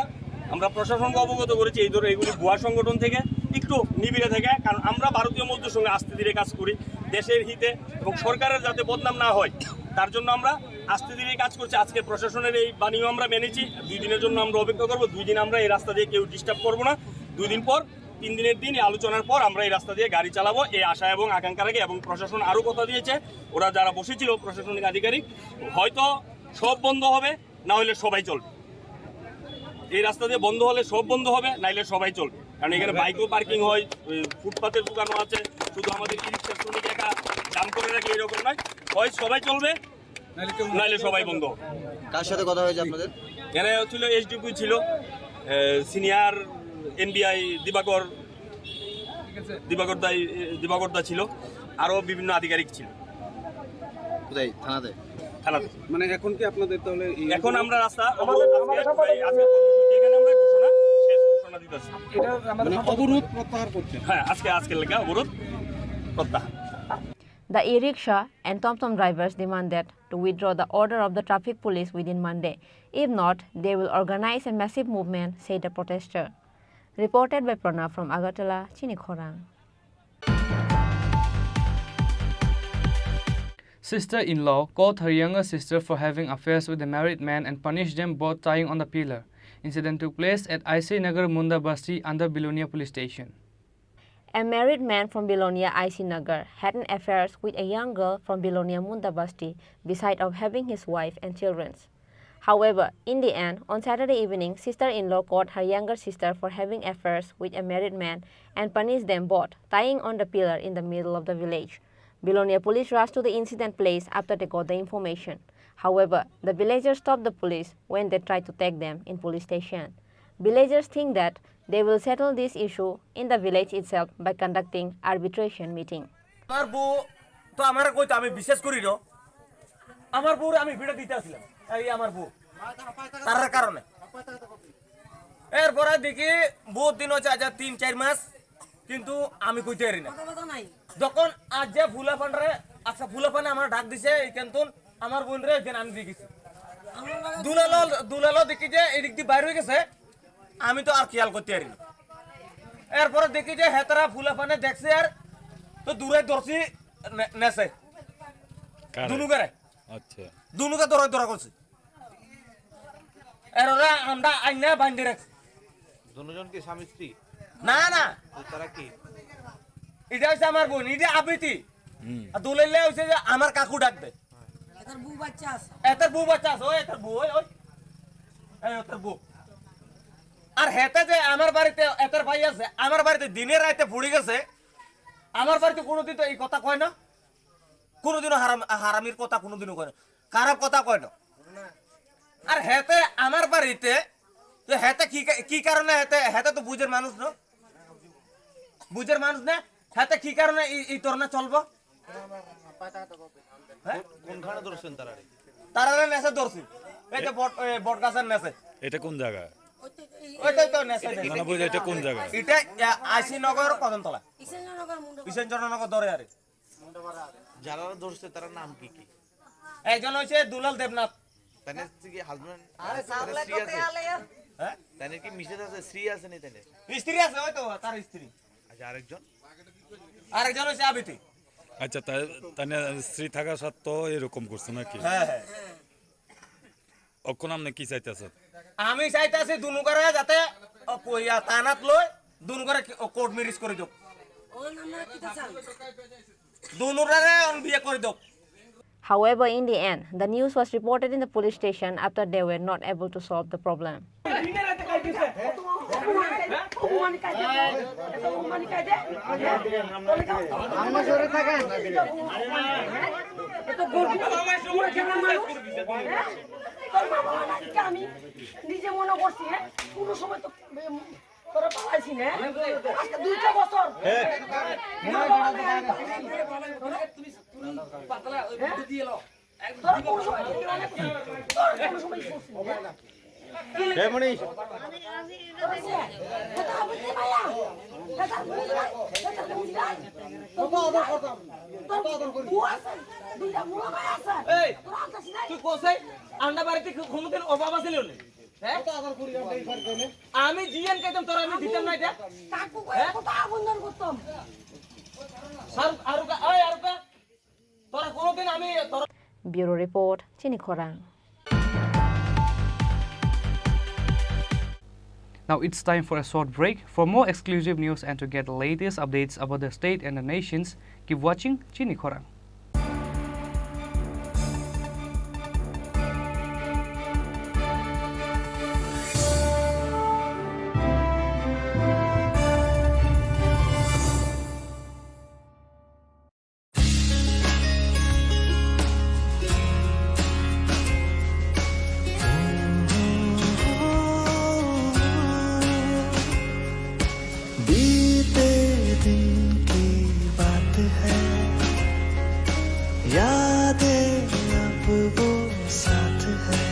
আমরা প্রশাসনকে অবগত করেছি, এই ধরনের এগুলি ভুয়া সংগঠন থেকে একটু নিবিড়ে থেকে, কারণ আমরা ভারতীয় মজদুর সঙ্গে আস্তে ধীরে কাজ করি দেশের হিতে এবং সরকারের যাতে বদনাম না হয়, তার জন্য আমরা আস্তে ধীরে কাজ করছি। আজকে প্রশাসনের এই বাণীও আমরা মেনেছি, দুই দিনের জন্য আমরা অপেক্ষা করব, দুই দিন আমরা এই রাস্তা দিয়ে কেউ ডিস্টার্ব করবো না। দুই দিন পর, তিন দিনের দিন এই আলোচনার পর আমরা এই রাস্তা দিয়ে গাড়ি চালাবো, এই আশা এবং আকাঙ্ক্ষা রাখি। এবং প্রশাসন আরও কথা দিয়েছে, ওরা যারা বসেছিল প্রশাসনিক আধিকারিক, হয়তো সব বন্ধ হবে, না হলে সবাই চলবে। এই রাস্তা দিয়ে বন্ধ হলে সব বন্ধ হবে, নাইলে সবাই চলবে। কারণ এখানে বাইকও পার্কিং হয়, ওই ফুটপাতের দোকানও আছে। শুধু আমাদের ই রিক্সা শ্রমিক একা জাম করে রাখে, এরকম নয়। হয় সবাই চলবে, নাইলে সবাই বন্ধ। কার সাথে কথা হয়েছে আপনাদের? এরা ছিল এসডিপিও ছিল, সিনিয়র এনবিআই দিবাকর, দিবাকর দাই, দিবাকর দা ছিল, আরো বিভিন্ন আধিকারিক ছিল। কোথায়? থানাতে? থানাতে। মানে এখন কি আপনাদের তাহলে এই এখন আমরা রাস্তা অবরোধ, আজকে, আজকে কর্মসূচি এখানে আমরা ঘোষণা, শেষ ঘোষণা দিতেছি। এটা আমাদের মানে অবরোধ প্রত্যাহার করছেন? হ্যাঁ, আজকে, আজকের লেখা অবরোধ প্রত্যাহার। The e-rickshaw and TomTom drivers demanded to withdraw the order of the traffic police within Monday. If not, they will organize a massive movement, said the protester. Reported by Pranav from Agartala, Chini Khorang. Sister-in-law caught her younger sister for having affairs with a married man and punished them both, tying on the pillar. Incident took place at I C Nagar Munda Basti under Belonia Police Station. A married man from Belonia I C Nagar had an affairs with a young girl from Belonia Munda Basti, beside of having his wife and children. However, in the end, on Saturday evening, sister-in-law caught her younger sister for having affairs with a married man and punished them both, tying on the pillar in the middle of the village. Belonia police rushed to the incident place after they got the information. However, the villagers stopped the police when they tried to take them in police station. Villagers think that they will settle this issue in the village itself by conducting arbitration meeting. আমার বউ তো আমার কইতো আমি বিশ্বাস করি না। আমার বউরে আমি ফিরে দিতে আসলাম, এই আমার বউ, তার কারণে। এরপরে দেখি বহুত দিন হচ্ছে, আজ তিন চার মাস, কিন্তু আমি কইতে পারি না। যখন আজ যে ফুলাফানরে, আচ্ছা, ফুলাফানে আমার ডাক দিছে, এই কেন্তন আমার বোন রে এখানে আনি দিয়ে গেছি। দুলালো, দুলালো দেখি যে এদিক দিয়ে বাইর হয়ে গেছে, আমি তো আর খেয়াল করতে পারি না। এরপরে দেখি যে হেতারা ফুলাফানে দেখছে আর তো দূরে ধরছি নে-, নেছে। কারে? দুনুকারে। আচ্ছা। দুনুকা ধরে ধরা করছে। এর ওরা আমরা আইনা বান্ধে রাখছি। দুজন কি স্বামী স্ত্রী? না, না। তো তারা কি? এটা হচ্ছে আমার বোন, এটা আবৃত্তি। হুম। আর দুলাইলে হচ্ছে যে আমার কাকু ডাকবে। এটার বউ বাচ্চা আছে। এটার বউ বাচ্চা আছে, ওই এটার বউ, ওই, ওই। এই ওটার বউ। আর হেতে যে আমার বাড়িতে, এটার ভাই আছে, আমার বাড়িতে দিনে রাতে পড়ে গেছে। আমার বাড়িতে কোনোদিন তো এই কথা কয় না। কোনোদিনও হারাম, হারামির কথা কোনোদিনও কয় না। খারাপ কথা কয় না। আর হেতে আমার বাড়িতে, তো হেতে কি কা-, কি কারণে হেতে, হেতে তো বুঝের মানুষ না? বুঝের মানুষ না? হেতে কি কারণে এই, এই ধরনা চলবো? হ্যাঁ? কোনখানে ধরছেন তারা? তারা নেশা ধরছে। এই যে বট, এই বট গাছের নেশে। এটা কোন জায়গা? ওইটাই তো নেশা। না, না, বুঝি, এটা কোন জায়গা? এটা, আ, আইসি নগর কদমতলা। ইসেনজনগর মুন্ডু। ইসেনজনগর ধরে আরে। যারা ধরছে তার নাম কি কি? একজন হচ্ছে দুলাল দেবনাথ। তানে কি হাজবেন্ড? আরে, তানে স্ত্রী আছে? হ্যাঁ? তানে কি মিসেস আছে, স্ত্রী আছে নি তানে? স্ত্রী আছে, ওই তো তার স্ত্রী। আচ্ছা, আরেকজন? আরেকজন হচ্ছে আবিতি। আচ্ছা, তা-, তানে স্ত্রী থাকা সত্ত্বেও এরকম করছে নাকি? হ্যাঁ, হ্যাঁ। অখন আপনি কি চাইতেছেন? আমি চাইতেছি দুনুকারে যাতে, ও, কইয়া তানাত লই, দুনুকারে কি, ও, কোর্ট ম্যারেজ করে দেব। দুনুরারে অন বিয়ে করে দেব। However, in the end, the news was reported in the police station after they were not able to solve the problem. আমি নিজে মনে করছি, হ্যাঁ, কোনো সময় তো, উম, তোরা পালাইছি না, হ্যাঁ? আজকে দুইটা বছর। তোরা কোনো সময়, তোরা কোনো সময় করছিস না। এ মনি। এই, তুই কোথায়? আন্ডা বাড়িতে কোনোদিন অভাব আছিল নি? হ্যাঁ? আমি জিএন কইতাম তোর আমি দিতাম না এটা। কাকু কই হ্যাঁ? কত আগুন দান করতাম। আর, আরুকা, ওই আরুকা, তোরা কোনোদিন আমি তোরা Bureau report, Chini Khorang. Now it's time for a short break. For more exclusive news and to get the latest updates about the state and the nations, keep watching Chini Khorang. बीते दिन की बात है, यादें अब वो साथ है।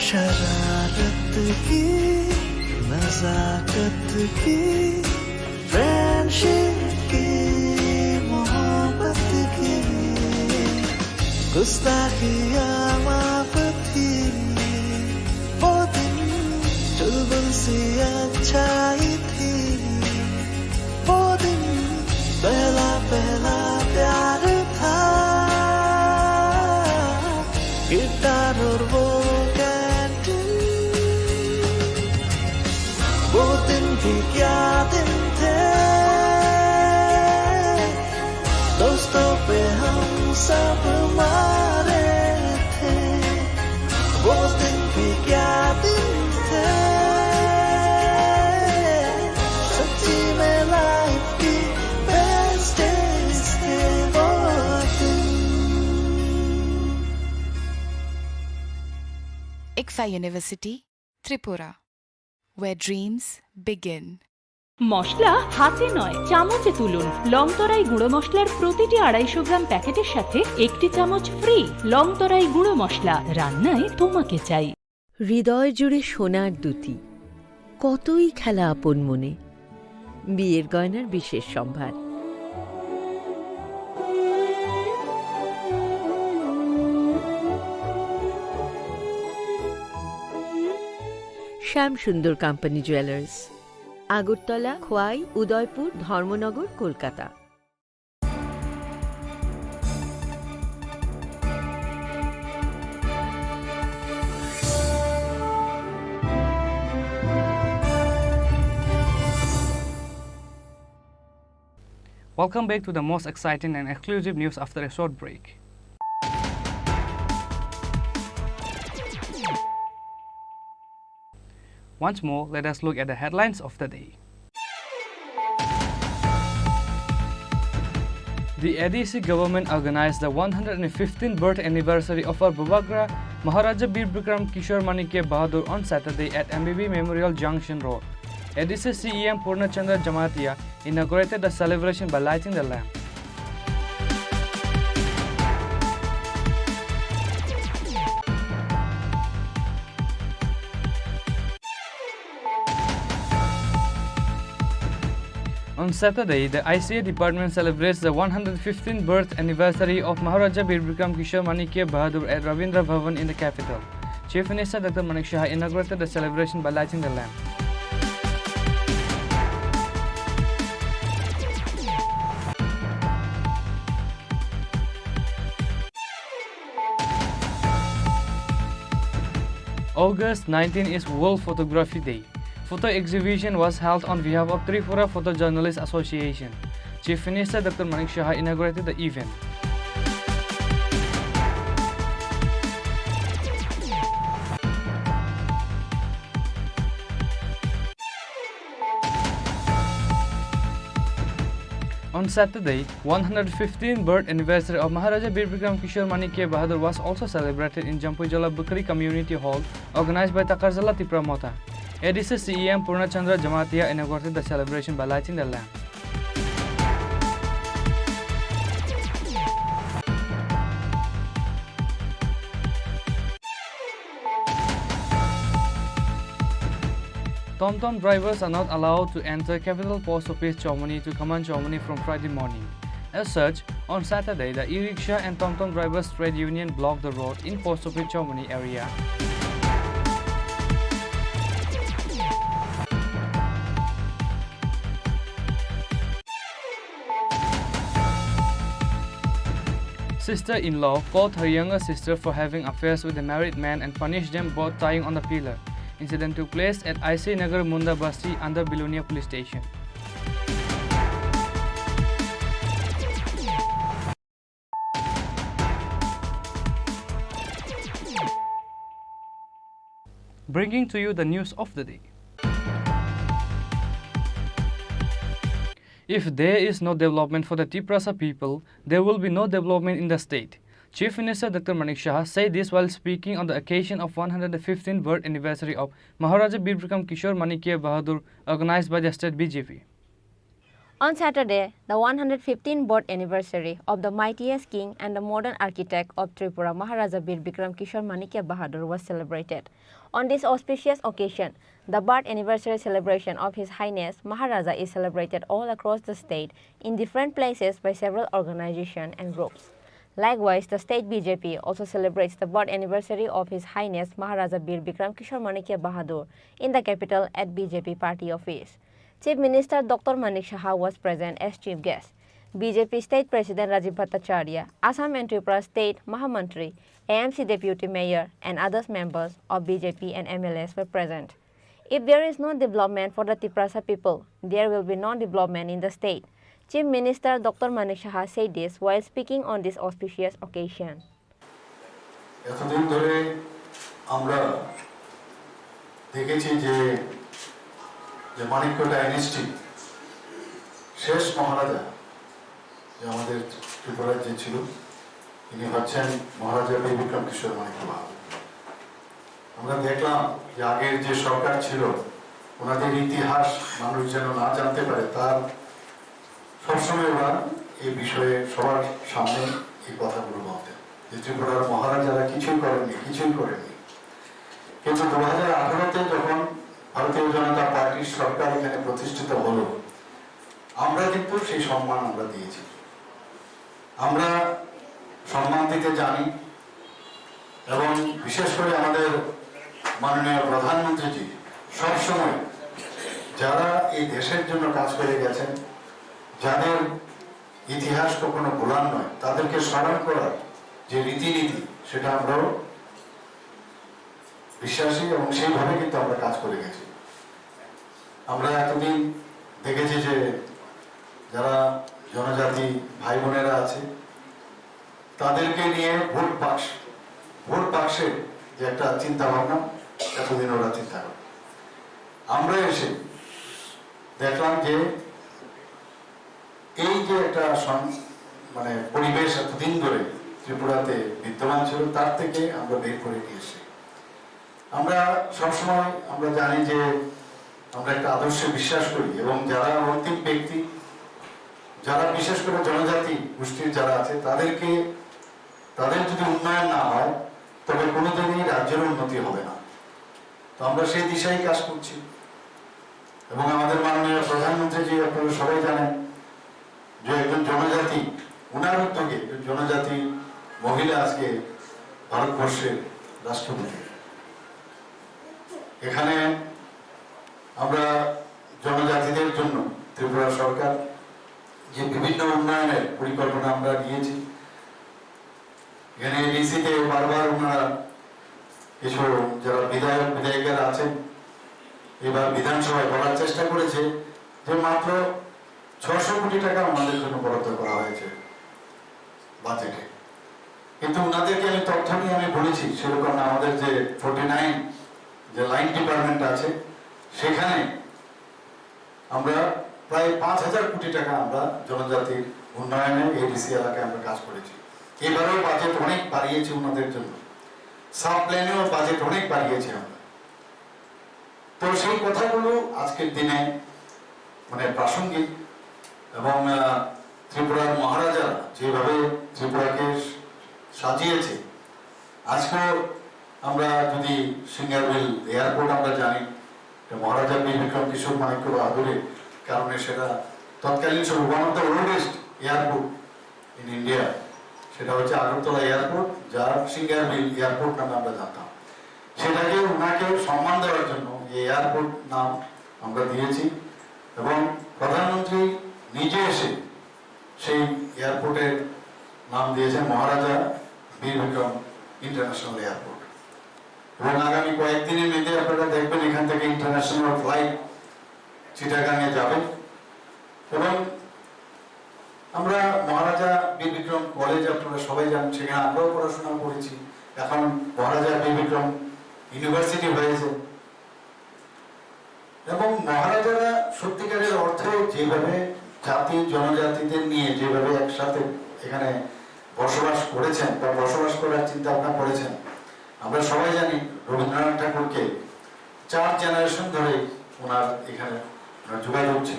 शरारत की, नजाकत की, फ्रेंडशिप की, मोहब्बत की, गुस्ताखियाँ माफ थी। वो दिन चुलबुल सी अच्छाई थी। वो दिन पहला पहला प्यार था। गिटार और वो कैंटीन, वो दिन भी क्या दिन थे। दोस्तों पे हम सब मारे थे। वो दिन भी क्या दिन थे। सच्ची में लाइफ की बेस्ट डेज थे वो दिन। Ikfa University, Tripura, where dreams begin. মশলা হাতে নয়, চামচে তুলুন। লংতরাই গুঁড়ো মশলার প্রতিটি আড়াইশো গ্রাম প্যাকেটের সাথে একটি চামচ ফ্রি। লংতরাই গুঁড়ো মশলা, রান্নায় তোমাকে চাই। হৃদয় জুড়ে সোনার দ্যুতি, কতই খেলা আপন মনে। বিয়ের গয়নার বিশেষ সম্ভার। শ্যাম সুন্দর কোম্পানি জুয়েলার্স, আগরতলা, খোয়াই, উদয়পুর, ধর্মনগর, Kolkata. Welcome back to the most exciting and exclusive news after a short break. Once more, let us look at the headlines of the day. The A D C government organized the one hundred fifteenth birth anniversary of our Bubagra Maharaja Bir Bikram Kishore Manikya Bahadur on Saturday at M B B Memorial Junction Road. A D C C E M Purna Chandra Jamatia inaugurated the celebration by lighting the lamp. On Saturday, the I C A department celebrates the one hundred fifteenth birth anniversary of Maharaja Bir Bikram Kishore Manikya Bahadur at Rabindra Bhavan in the capital. Chief Minister Doctor Manik Saha inaugurated the celebration by lighting the lamp. August nineteen is World Photography Day. Photo exhibition was held on behalf of Tripura Photojournalist Association. Chief Minister Doctor Manik Saha inaugurated the event. On Saturday, one hundred fifteenth birth anniversary of Maharaja Bir Bikram Kishore Manikya Bahadur was also celebrated in Jampuijala Bwkhwrwi Community Hall, organized by Takarjala Tipra Motha. A D C C E M Purna Chandra Jamatia inaugurated the celebration by lighting the lamp. TomTom drivers are not allowed to enter Capital Post Office Chowmani to Khaman Chowmani from Friday morning. As such, on Saturday, the e-rickshaw and TomTom drivers trade union blocked the road in Post Office Chowmani area. Sister-in-law caught her younger sister for having affairs with a married man and punished them both, tying on the pillar. Incident took place at I C Nagar Munda Basti under Belonia Police Station. Bringing to you the news of the day. If there is no development for the Tiprasa people, there will be no development in the state. Chief Minister Doctor Manik Saha said this while speaking on the occasion of one hundred fifteenth birth anniversary of Maharaja Bir Bikram Kishore Manikya Bahadur, organized by the state B J P. On Saturday, the one hundred fifteenth birth anniversary of the mightiest king and the modern architect of Tripura, Maharaja Bir Bikram Kishore Manikya Bahadur, was celebrated. On this auspicious occasion, the birth anniversary celebration of His Highness Maharaja is celebrated all across the state in different places by several organizations and groups. Likewise, the state B J P also celebrates the birth anniversary of His Highness Maharaja Bir Bikram Kishore Manikya Bahadur in the capital at B J P party office. Chief Minister Doctor Manik Saha was present as chief guest. B J P State President Rajiv Bhattacharya, Assam and Tripura State Mahamantri, A M C Deputy Mayor, and others members of B J P and M L As were present. If there is no development for the Tiprasa people, there will be no development in the state. Chief Minister Doctor Manik Saha said this while speaking on this auspicious occasion. এতদিন ধরে আমরা দেখেছি যে, যে মানিক্য ডাইনেস্টি শেষ মহারাজা যে আমাদের ত্রিপুরার যে ছিল, তিনি হচ্ছেন মহারাজা বীর বিক্রম কিশোর মানিক্য বাহাদুর। আমরা দেখলাম যে আগের যে সরকার ছিল, ওনাদের ইতিহাস মানুষ যেন না জানতে পারে, তার সবসময় ওরা এই বিষয়ে সবার সামনে এই কথাগুলো বলতেন যে ত্রিপুরার মহারাজারা কিছুই করেননি, কিছুই করেননি। কিন্তু দু হাজার আঠারোতে যখন ভারতীয় জনতা পার্টির সরকার এখানে প্রতিষ্ঠিত হলো, আমরা কিন্তু সেই সম্মান আমরা দিয়েছি। আমরা সম্মান দিতে জানি এবং বিশেষ করে আমাদের মাননীয় প্রধানমন্ত্রীজি সবসময় যারা এই দেশের জন্য কাজ করে গেছেন, যাদের ইতিহাস কখনো ভোলার নয়, তাদেরকে স্মরণ করার যে রীতিনীতি, সেটা আমরাও বিশ্বাসী এবং সেইভাবে কিন্তু আমরা কাজ করে গেছি। আমরা এতদিন দেখেছি যে যারা জনজাতি ভাই বোনেরা আছে, তাদেরকে নিয়ে ভোট বাক্স, ভোট বাক্সে যে একটা চিন্তা ভাবনা, এতদিন ওরা চিন্তা করে। আমরা এসে দেখলাম যে এই যে একটা সং-, মানে পরিবেশ এতদিন ধরে ত্রিপুরাতে বিদ্যমান ছিল, তার থেকে আমরা বের করে নিয়ে এসে আমরা সবসময় আমরা জানি যে আমরা একটা আদর্শে বিশ্বাস করি এবং যারা অন্তিম ব্যক্তি, যারা বিশেষ করে জনজাতি গোষ্ঠীর যারা আছে, তাদেরকে, তাদের যদি উন্নয়ন না হয়, তবে কোনোদিনই রাজ্যের উন্নতি হবে না। তো আমরা সেই দিশায় কাজ করছি এবং আমাদের মাননীয় প্রধানমন্ত্রীজি, আপনারা সবাই জানেন যে একজন জনজাতি, ওনার উদ্যোগে একজন জনজাতি মহিলা আজকে ভারতবর্ষের রাষ্ট্রপতি। এখানে আমরা জনজাতিদের জন্য ত্রিপুরা সরকার যে বিভিন্ন উন্নয়নের পরিকল্পনা আমরা নিয়েছি, এখানে এডিসিতে বারবার ওনারা কিছু যারা বিধায়ক বিধায়িকারা আছেন, এবার বিধানসভায় বলার চেষ্টা করেছে যে মাত্র ছশো কোটি টাকা ওনাদের জন্য বরাদ্দ করা হয়েছে বাজেটে। কিন্তু ওনাদেরকে আমি তথ্য নিয়ে আমি বলেছি, সেরকম আমাদের যে ফর্টি নাইন যে লাইন ডিপার্টমেন্ট আছে, সেখানে আমরা প্রায় পাঁচ হাজার কোটি টাকা আমরা জনজাতির উন্নয়নে এডিসি এলাকায় আমরা কাজ করেছি। এবারেও বাজেট অনেক বাড়িয়েছি ওনাদের জন্য, সাব প্ল্যানেও বাজেট অনেক বাড়িয়েছি আমরা। তো সেই কথাগুলো আজকের দিনে মানে প্রাসঙ্গিক এবং, আহ, ত্রিপুরার মহারাজা যেভাবে ত্রিপুরাকে সাজিয়েছে, আজকেও আমরা যদি সিঙ্গারবিল এয়ারপোর্ট আমরা জানি, এটা মহারাজা বীর বিক্রম কিশোর মাণিক্য বাহাদুরের কারণে সেটা তৎকালীন সময় one of the oldest airport in India, সেটা হচ্ছে আগরতলা এয়ারপোর্ট, যার সিঙ্গারবিল এয়ারপোর্ট নামে আমরা জানতাম। সেটাকে ওনাকে সম্মান দেওয়ার জন্য এই এয়ারপোর্ট নাম আমরা দিয়েছি এবং প্রধানমন্ত্রী নিজে এসে সেই এয়ারপোর্টের নাম দিয়েছেন মহারাজা বীর বিক্রম ইন্টারন্যাশনাল এয়ারপোর্ট। এবং আগামী কয়েকদিনের মধ্যে আপনারা দেখবেন এখান থেকে ইন্টারন্যাশনাল ফ্লাইট চিটাগাংয়ে যাবে। এবং আমরা মহারাজা বীর বিক্রম কলেজ, আপনারা সবাই জানেন, সেখানে আমরাও পড়াশোনা করেছি। এখন মহারাজা বীর বিক্রম ইউনিভার্সিটি হয়েছে। এবং মহারাজারা সত্যিকারের অর্থে যেভাবে জাতি জনজাতিদের নিয়ে যেভাবে একসাথে এখানে বসবাস করেছেন বা বসবাস করার চিন্তা ভাবনা করেছেন, আমরা সবাই জানি রবীন্দ্রনাথ ঠাকুরকে চার জেনারেশন ধরে ওনার এখানে ওনার যোগাযোগ ছিল।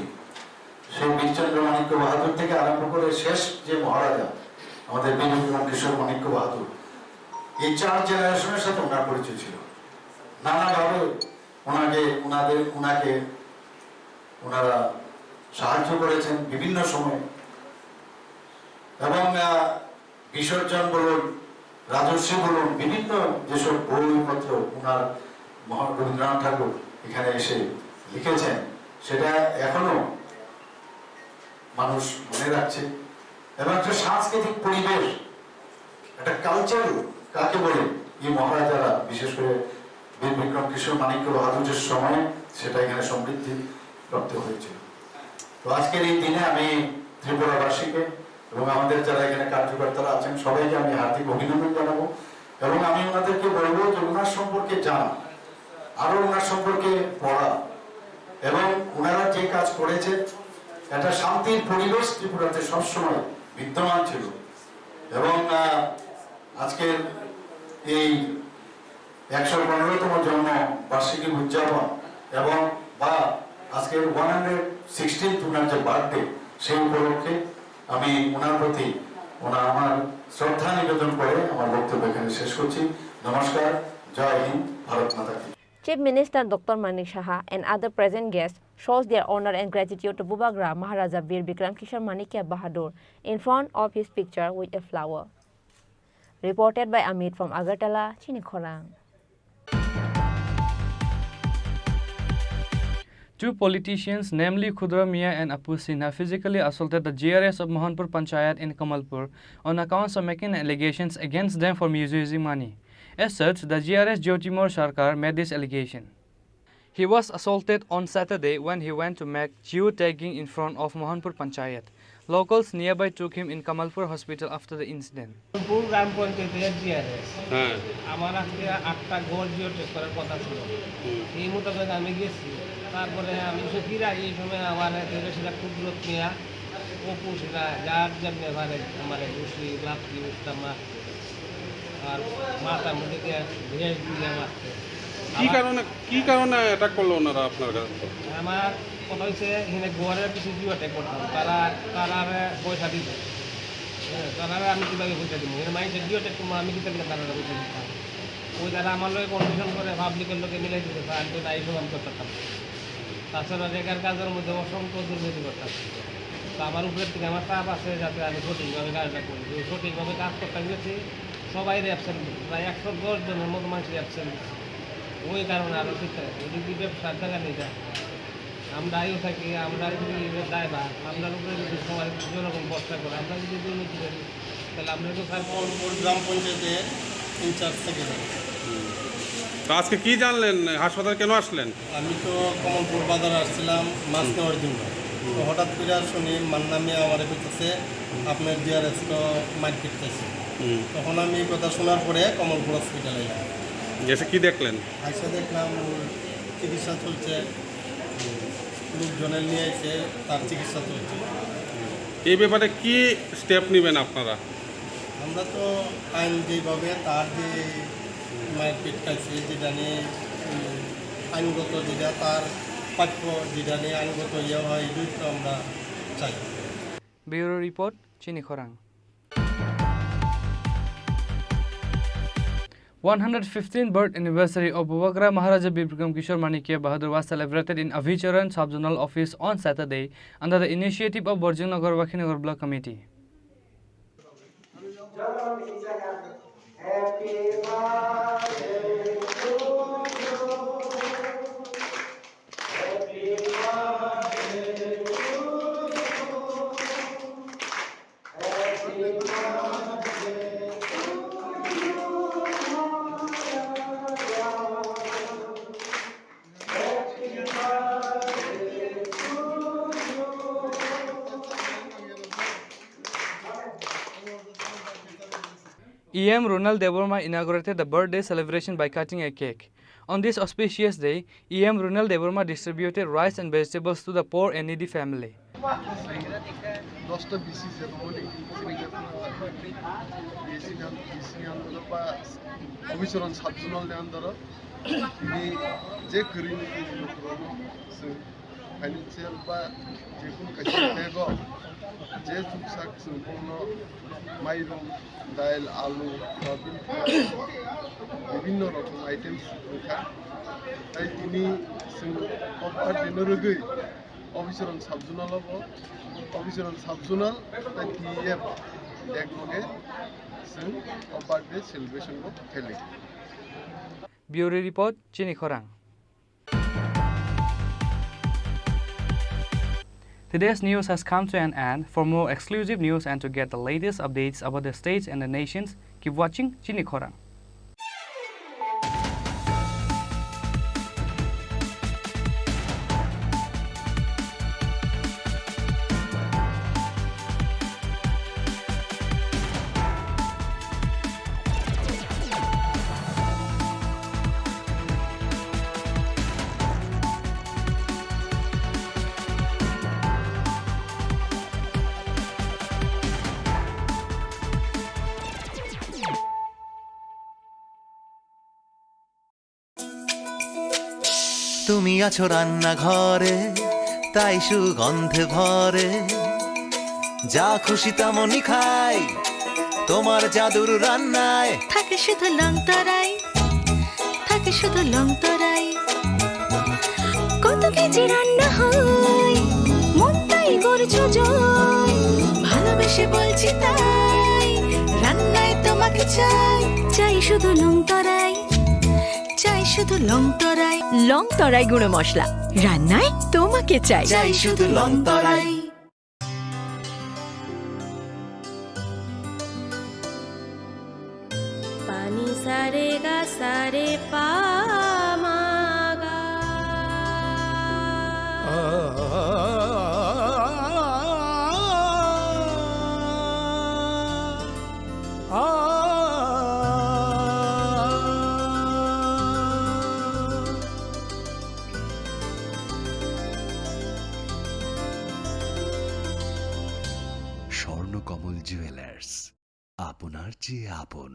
সেই বীরচন্দ্র মাণিক্য বাহাদুর থেকে আরম্ভ করে শেষ যে মহারাজা, আমাদের বীর বিক্রম কিশোর মাণিক্য বাহাদুর, এই চার জেনারেশনের সাথে ওনার পরিচয় ছিল। নানাভাবে ওনাকে ওনাদের ওনাকে ওনারা সাহায্য করেছেন বিভিন্ন সময়ে। এবং আহ, বিসর্জন বলুন, রাজর্ষি বলুন, বিভিন্ন যেসব বইপত্র ওনার মহা- রবীন্দ্রনাথ ঠাকুর এখানে এসে লিখেছেন, সেটা এখনো মানুষ মনে রাখছে। এবং একটা সাংস্কৃতিক পরিবেশ, একটা কালচার কাকে বলে, এই মহারাজারা, বিশেষ করে বীর বিক্রম কিশোর মাণিক্য বাহাদুরের সময়ে সেটা এখানে সমৃদ্ধি প্রাপ্ত হয়েছিল। তো আজকের এই দিনে আমি ত্রিপুরাবাসীকে এবং আমাদের যারা এখানে কার্যকর্তারা আছেন, সবাইকে আমি হার্দিক অভিনন্দন জানাবো। এবং আমি ওনাদেরকে বলবো যে ওনার সম্পর্কে জানা, আরো ওনার সম্পর্কে পড়া, এবং ওনারা যে কাজ করেছেন, একটা শান্তির পরিবেশ ত্রিপুরাতে সবসময় বিদ্যমান ছিল। এবং আহ, আজকের এই একশো পনেরোতম জন্ম বার্ষিকী উদযাপন এবং বা আজকের ওয়ান হান্ড্রেড সিক্সটিন ওনার যে বার্থডে, সেই উপলক্ষে আমি ওনার প্রতি ওনার আমার শ্রদ্ধা নিবেদন করে আমার বক্তব্য এখানে শেষ করছি। নমস্কার, জয় হিন্দ, ভারত মাতা কি। Chief Minister Doctor Manik Saha and other present guests shows their honor and gratitude to Bubagra Maharaja Bir Bikram Kishore Manikya Bahadur in front of his picture with a flower. Reported by Amit from Agartala, Chini Khorang. Two politicians, namely Khudra Mia and Apu Sinha, physically assaulted the G R S of Mohanpur Panchayat in Kamalpur on accounts of making allegations against them for misusing money. As such, the G R S Jyotimor Sarkar made this allegation. He was assaulted on Saturday when he went to make geotagging in front of Mohanpur Panchayat. Locals nearby took him in Kamalpur hospital after the incident. পুর গ্রাম পঞ্চায়েতের জি আর এস। হ্যাঁ। আমার আজকে আটটা ঘর geo tag করার কথা ছিল। হুম। এই মোতাবেক আমি গেছি। তারপরে আমি এসে ফিরে আসি, এই সময় আমার দুইটা সিধা কুদরত মিয়া, অপু সিধা, যার যেমনি পারে আমার ঘুষি, লাথি, উস্তা মারছে। আর মাথার মধ্যে দিয়ে ভেষ দিয়ে মারছে। কি আমার কারণে, কি কারণে অ্যাটাক করলো ওনারা আপনার কাছে? আমার কথা হচ্ছে, এখানে গোয়ারের কিছু জিও অ্যাটাক করতাম, তারা, তারা পয়সা দিত। হ্যাঁ, তারা আমি কীভাবে পয়সা দিব? এখানে মাইন্ডসেট জিও অ্যাটাক করবো, আমি কীভাবে তারা পয়সা দিতাম? ওই তারা আমার লগে কন্ডিশন করে পাবলিকের লগে মিলাই দিতে, স্যার, আমি তো নাই সব আমি করতাম। তাছাড়া রেগার কাজের মধ্যে অসংখ্য দুর্নীতি করতাম। তো আমার উপরের থেকে আমার চাপ আছে যাতে আমি সঠিকভাবে কাজটা করি। যদি সঠিকভাবে কাজ করতে গেছি, সবাই অ্যাবসেন্ট, প্রায় একশো দশ জনের মতো মানুষ অ্যাবসেন্ট। ওই কারণে আরও ঠিক থাকে। এদিকে ব্যবসার জায়গা নেই, যা। আমরা আইও থাকি, আমরা যদি এবার দায় বা আমরার উপরে যদি সমাজ জনগণ ভরসা করে, আমরা যদি দুর্নীতি করি, তাহলে আমরা তো স্যার কমলপুর গ্রাম পঞ্চায়েতের ইনচার্জ থেকে যাই। তো আজকে কি জানলেন? হাসপাতালে কেন আসলেন? আমি তো কমলপুর বাজারে আসছিলাম মাছ হুম। নেওয়ার জন্য। তো হুম। হঠাৎ করে শুনি মান্না মিয়া আমারে কইতেছে, "আপনার ডিআরএস তো মারপিট খাইছে।" হুম। তখন আমি এই কথা শোনার পরে কমলপুর হসপিটালে এলাম। এসে কি দেখলেন? আইসা দেখলাম ওর চিকিৎসা চলছে, লোকজনের নিয়ে এসে তার চিকিৎসা চলছে। এই ব্যাপারে কি স্টেপ নেবেন আপনারা? আমরা তো আইন যেভাবে তার যে মারপিট খাইছে, যেটা নিয়ে, উম, আইনগত যেটা তার প্রাপ্য, যেটা নিয়ে আইনগত ইয়ে হয়, এটাই তো আমরা চাই। Bureau report, Chini Khorang. One hundred fifteenth birth anniversary of Bubagra Maharaja Bir Bikram Kishore Manikya Bahadur was celebrated in Abhicharan Sub-Zonal Office on Saturday under the initiative of Borjing Nagar Wakhinagar Block Committee. E M Ronald Debbarma inaugurated the birthday celebration by cutting a cake. On this auspicious day, E M Ronald Debbarma distributed rice and vegetables to the poor and needy family. দশটা বিসি যেমন এই senior BC আন্দোলন বা অবিচরণ sub zonal আন্দোলন, তিনি যে করিনি তিনি লোক financial ba jekunu kaisa bag o je chuksak chwng bono mairum, dail, alu, soyabin, bibhinno rokom items wngkha. Tai tini chwng o birthday no rwgwi Obichwrang sub-zonal o bo, Obichwrang sub-zonal tai T E F ekloge chwng o birthday celebration bo khailai. Bureau Report, Chini Khorang. Today's news has come to an end. For more exclusive news and to get the latest updates about the states and the nations, keep watching Chini Khorang. তুমি আছো রান্নাঘরে, তাই সুগন্ধে ভরে। যা খুশি তেমনই খাই, তোমার জাদুর রান্নায়। থাকে শুধু লং তরাই, থাকে শুধু লং তরাই। কত কেজি রান্না হয়, মনটাই করছো জয়। ভালোবেসে বলছি তাই, রান্নায় তোমাকে চাই। চাই শুধু লং তরাই, চাই শুধু লং তরাই। লং তরাই গুঁড়ো মশলা, রান্নায় তোমাকে চাই। চাই শুধু লং তরাই। Pani sa re ga sa re pa ma ga. Swarnakamal jewellers, আপনার চেয়ে আপন।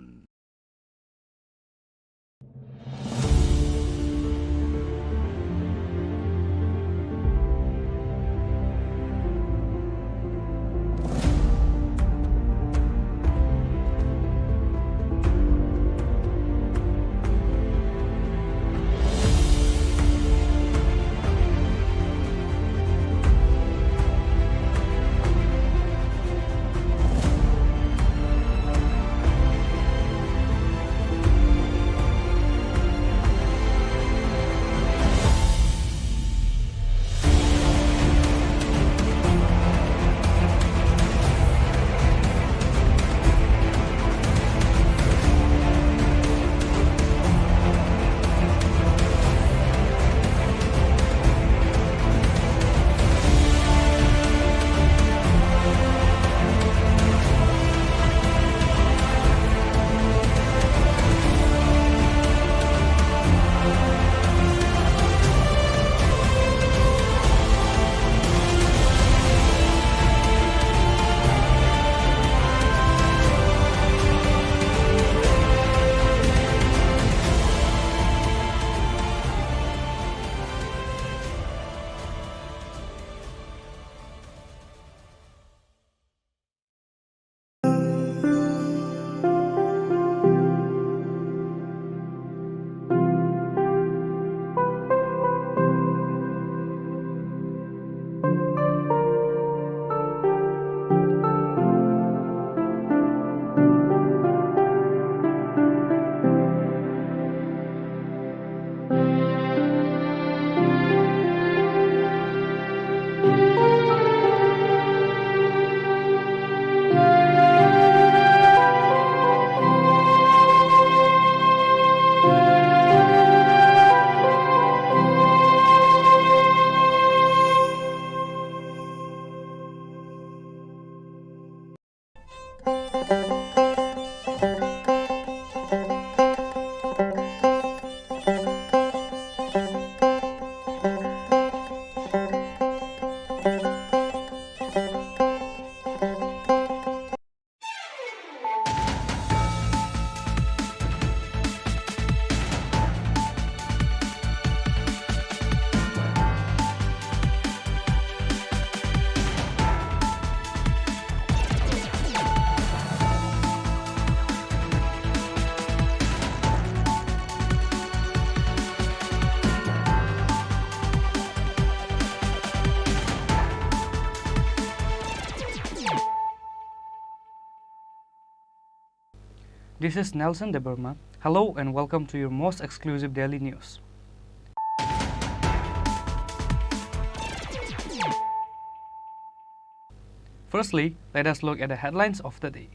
This is Nelson Debbarma. Hello and welcome to your most exclusive daily news. Firstly, let us look at the headlines of the day.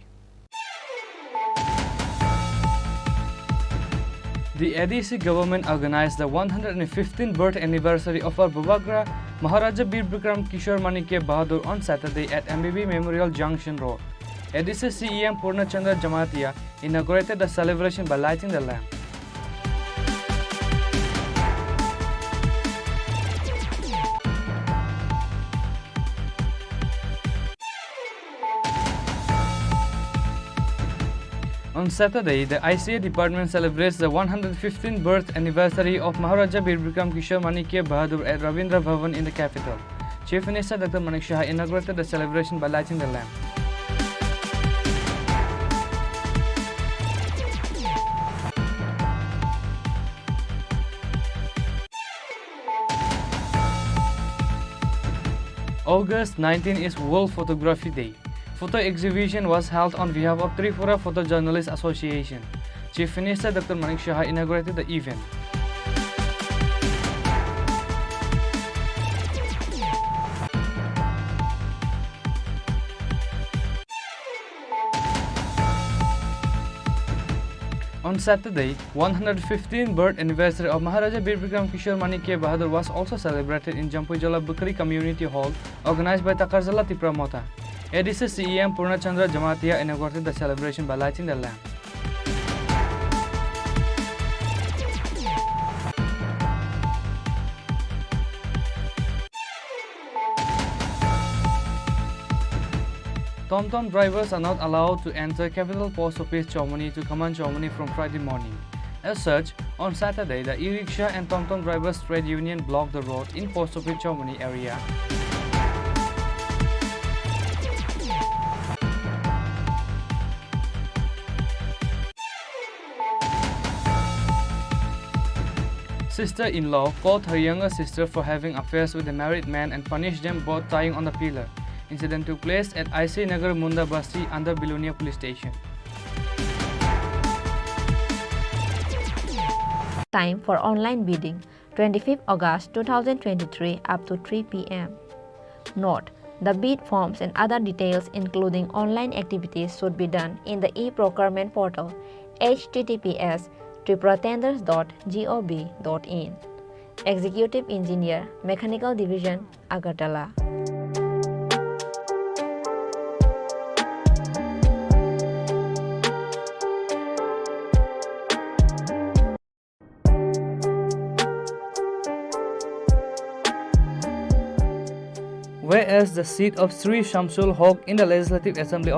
The A D C government organized the one hundred fifteenth birth anniversary of our Bubagra Maharaja Bir Bikram Kishore Manikya Bahadur on Saturday at M B B Memorial Junction Road. A D C C E M Purna Chandra Jamatia inaugurated the celebration by lighting the lamp. On Saturday, the I C A department celebrates the one hundred fifteenth birth anniversary of Maharaja Bir Bikram Kishore Manikya Bahadur at Rabindra Bhavan in the capital. Chief Minister Doctor Manik Saha inaugurated the celebration by lighting the lamp. August nineteen is World Photography Day. Photo exhibition was held on behalf of Tripura Photojournalist Association. Chief Minister Doctor Manik Saha inaugurated the event. On Saturday, one hundred fifteenth birth anniversary of Maharaja Bir Bikram Kishore Manikya Bahadur was also celebrated in Jampuijala Bwkhwrwi Community Hall, organized by Takarjala Tipra Motha. A D C C E M Purna Chandra Jamatia inaugurated the celebration by lighting the lamp. TomTom drivers are not allowed to enter Capital Post Office Chowmani to Khaman Chowmani from Friday morning. As such, on Saturday, the e-rickshaw and TomTom drivers trade union blocked the road in Post Office Chowmani area. Sister-in-law caught her younger sister for having affairs with a married man and punished them both, tying on the pillar. Incident took place at I C Nagar Munda Basti under Belonia Police Station. Time for online bidding, twenty-fifth August two thousand twenty-three up to three P M. Note, the bid forms and other details, including online activities, should be done in the e-procurement portal, H T T P S tripura tenders dot gov dot in. Executive Engineer, Mechanical Division, Agartala. Whereas the seat of Sri Shamsul Haq in the Legislative Assembly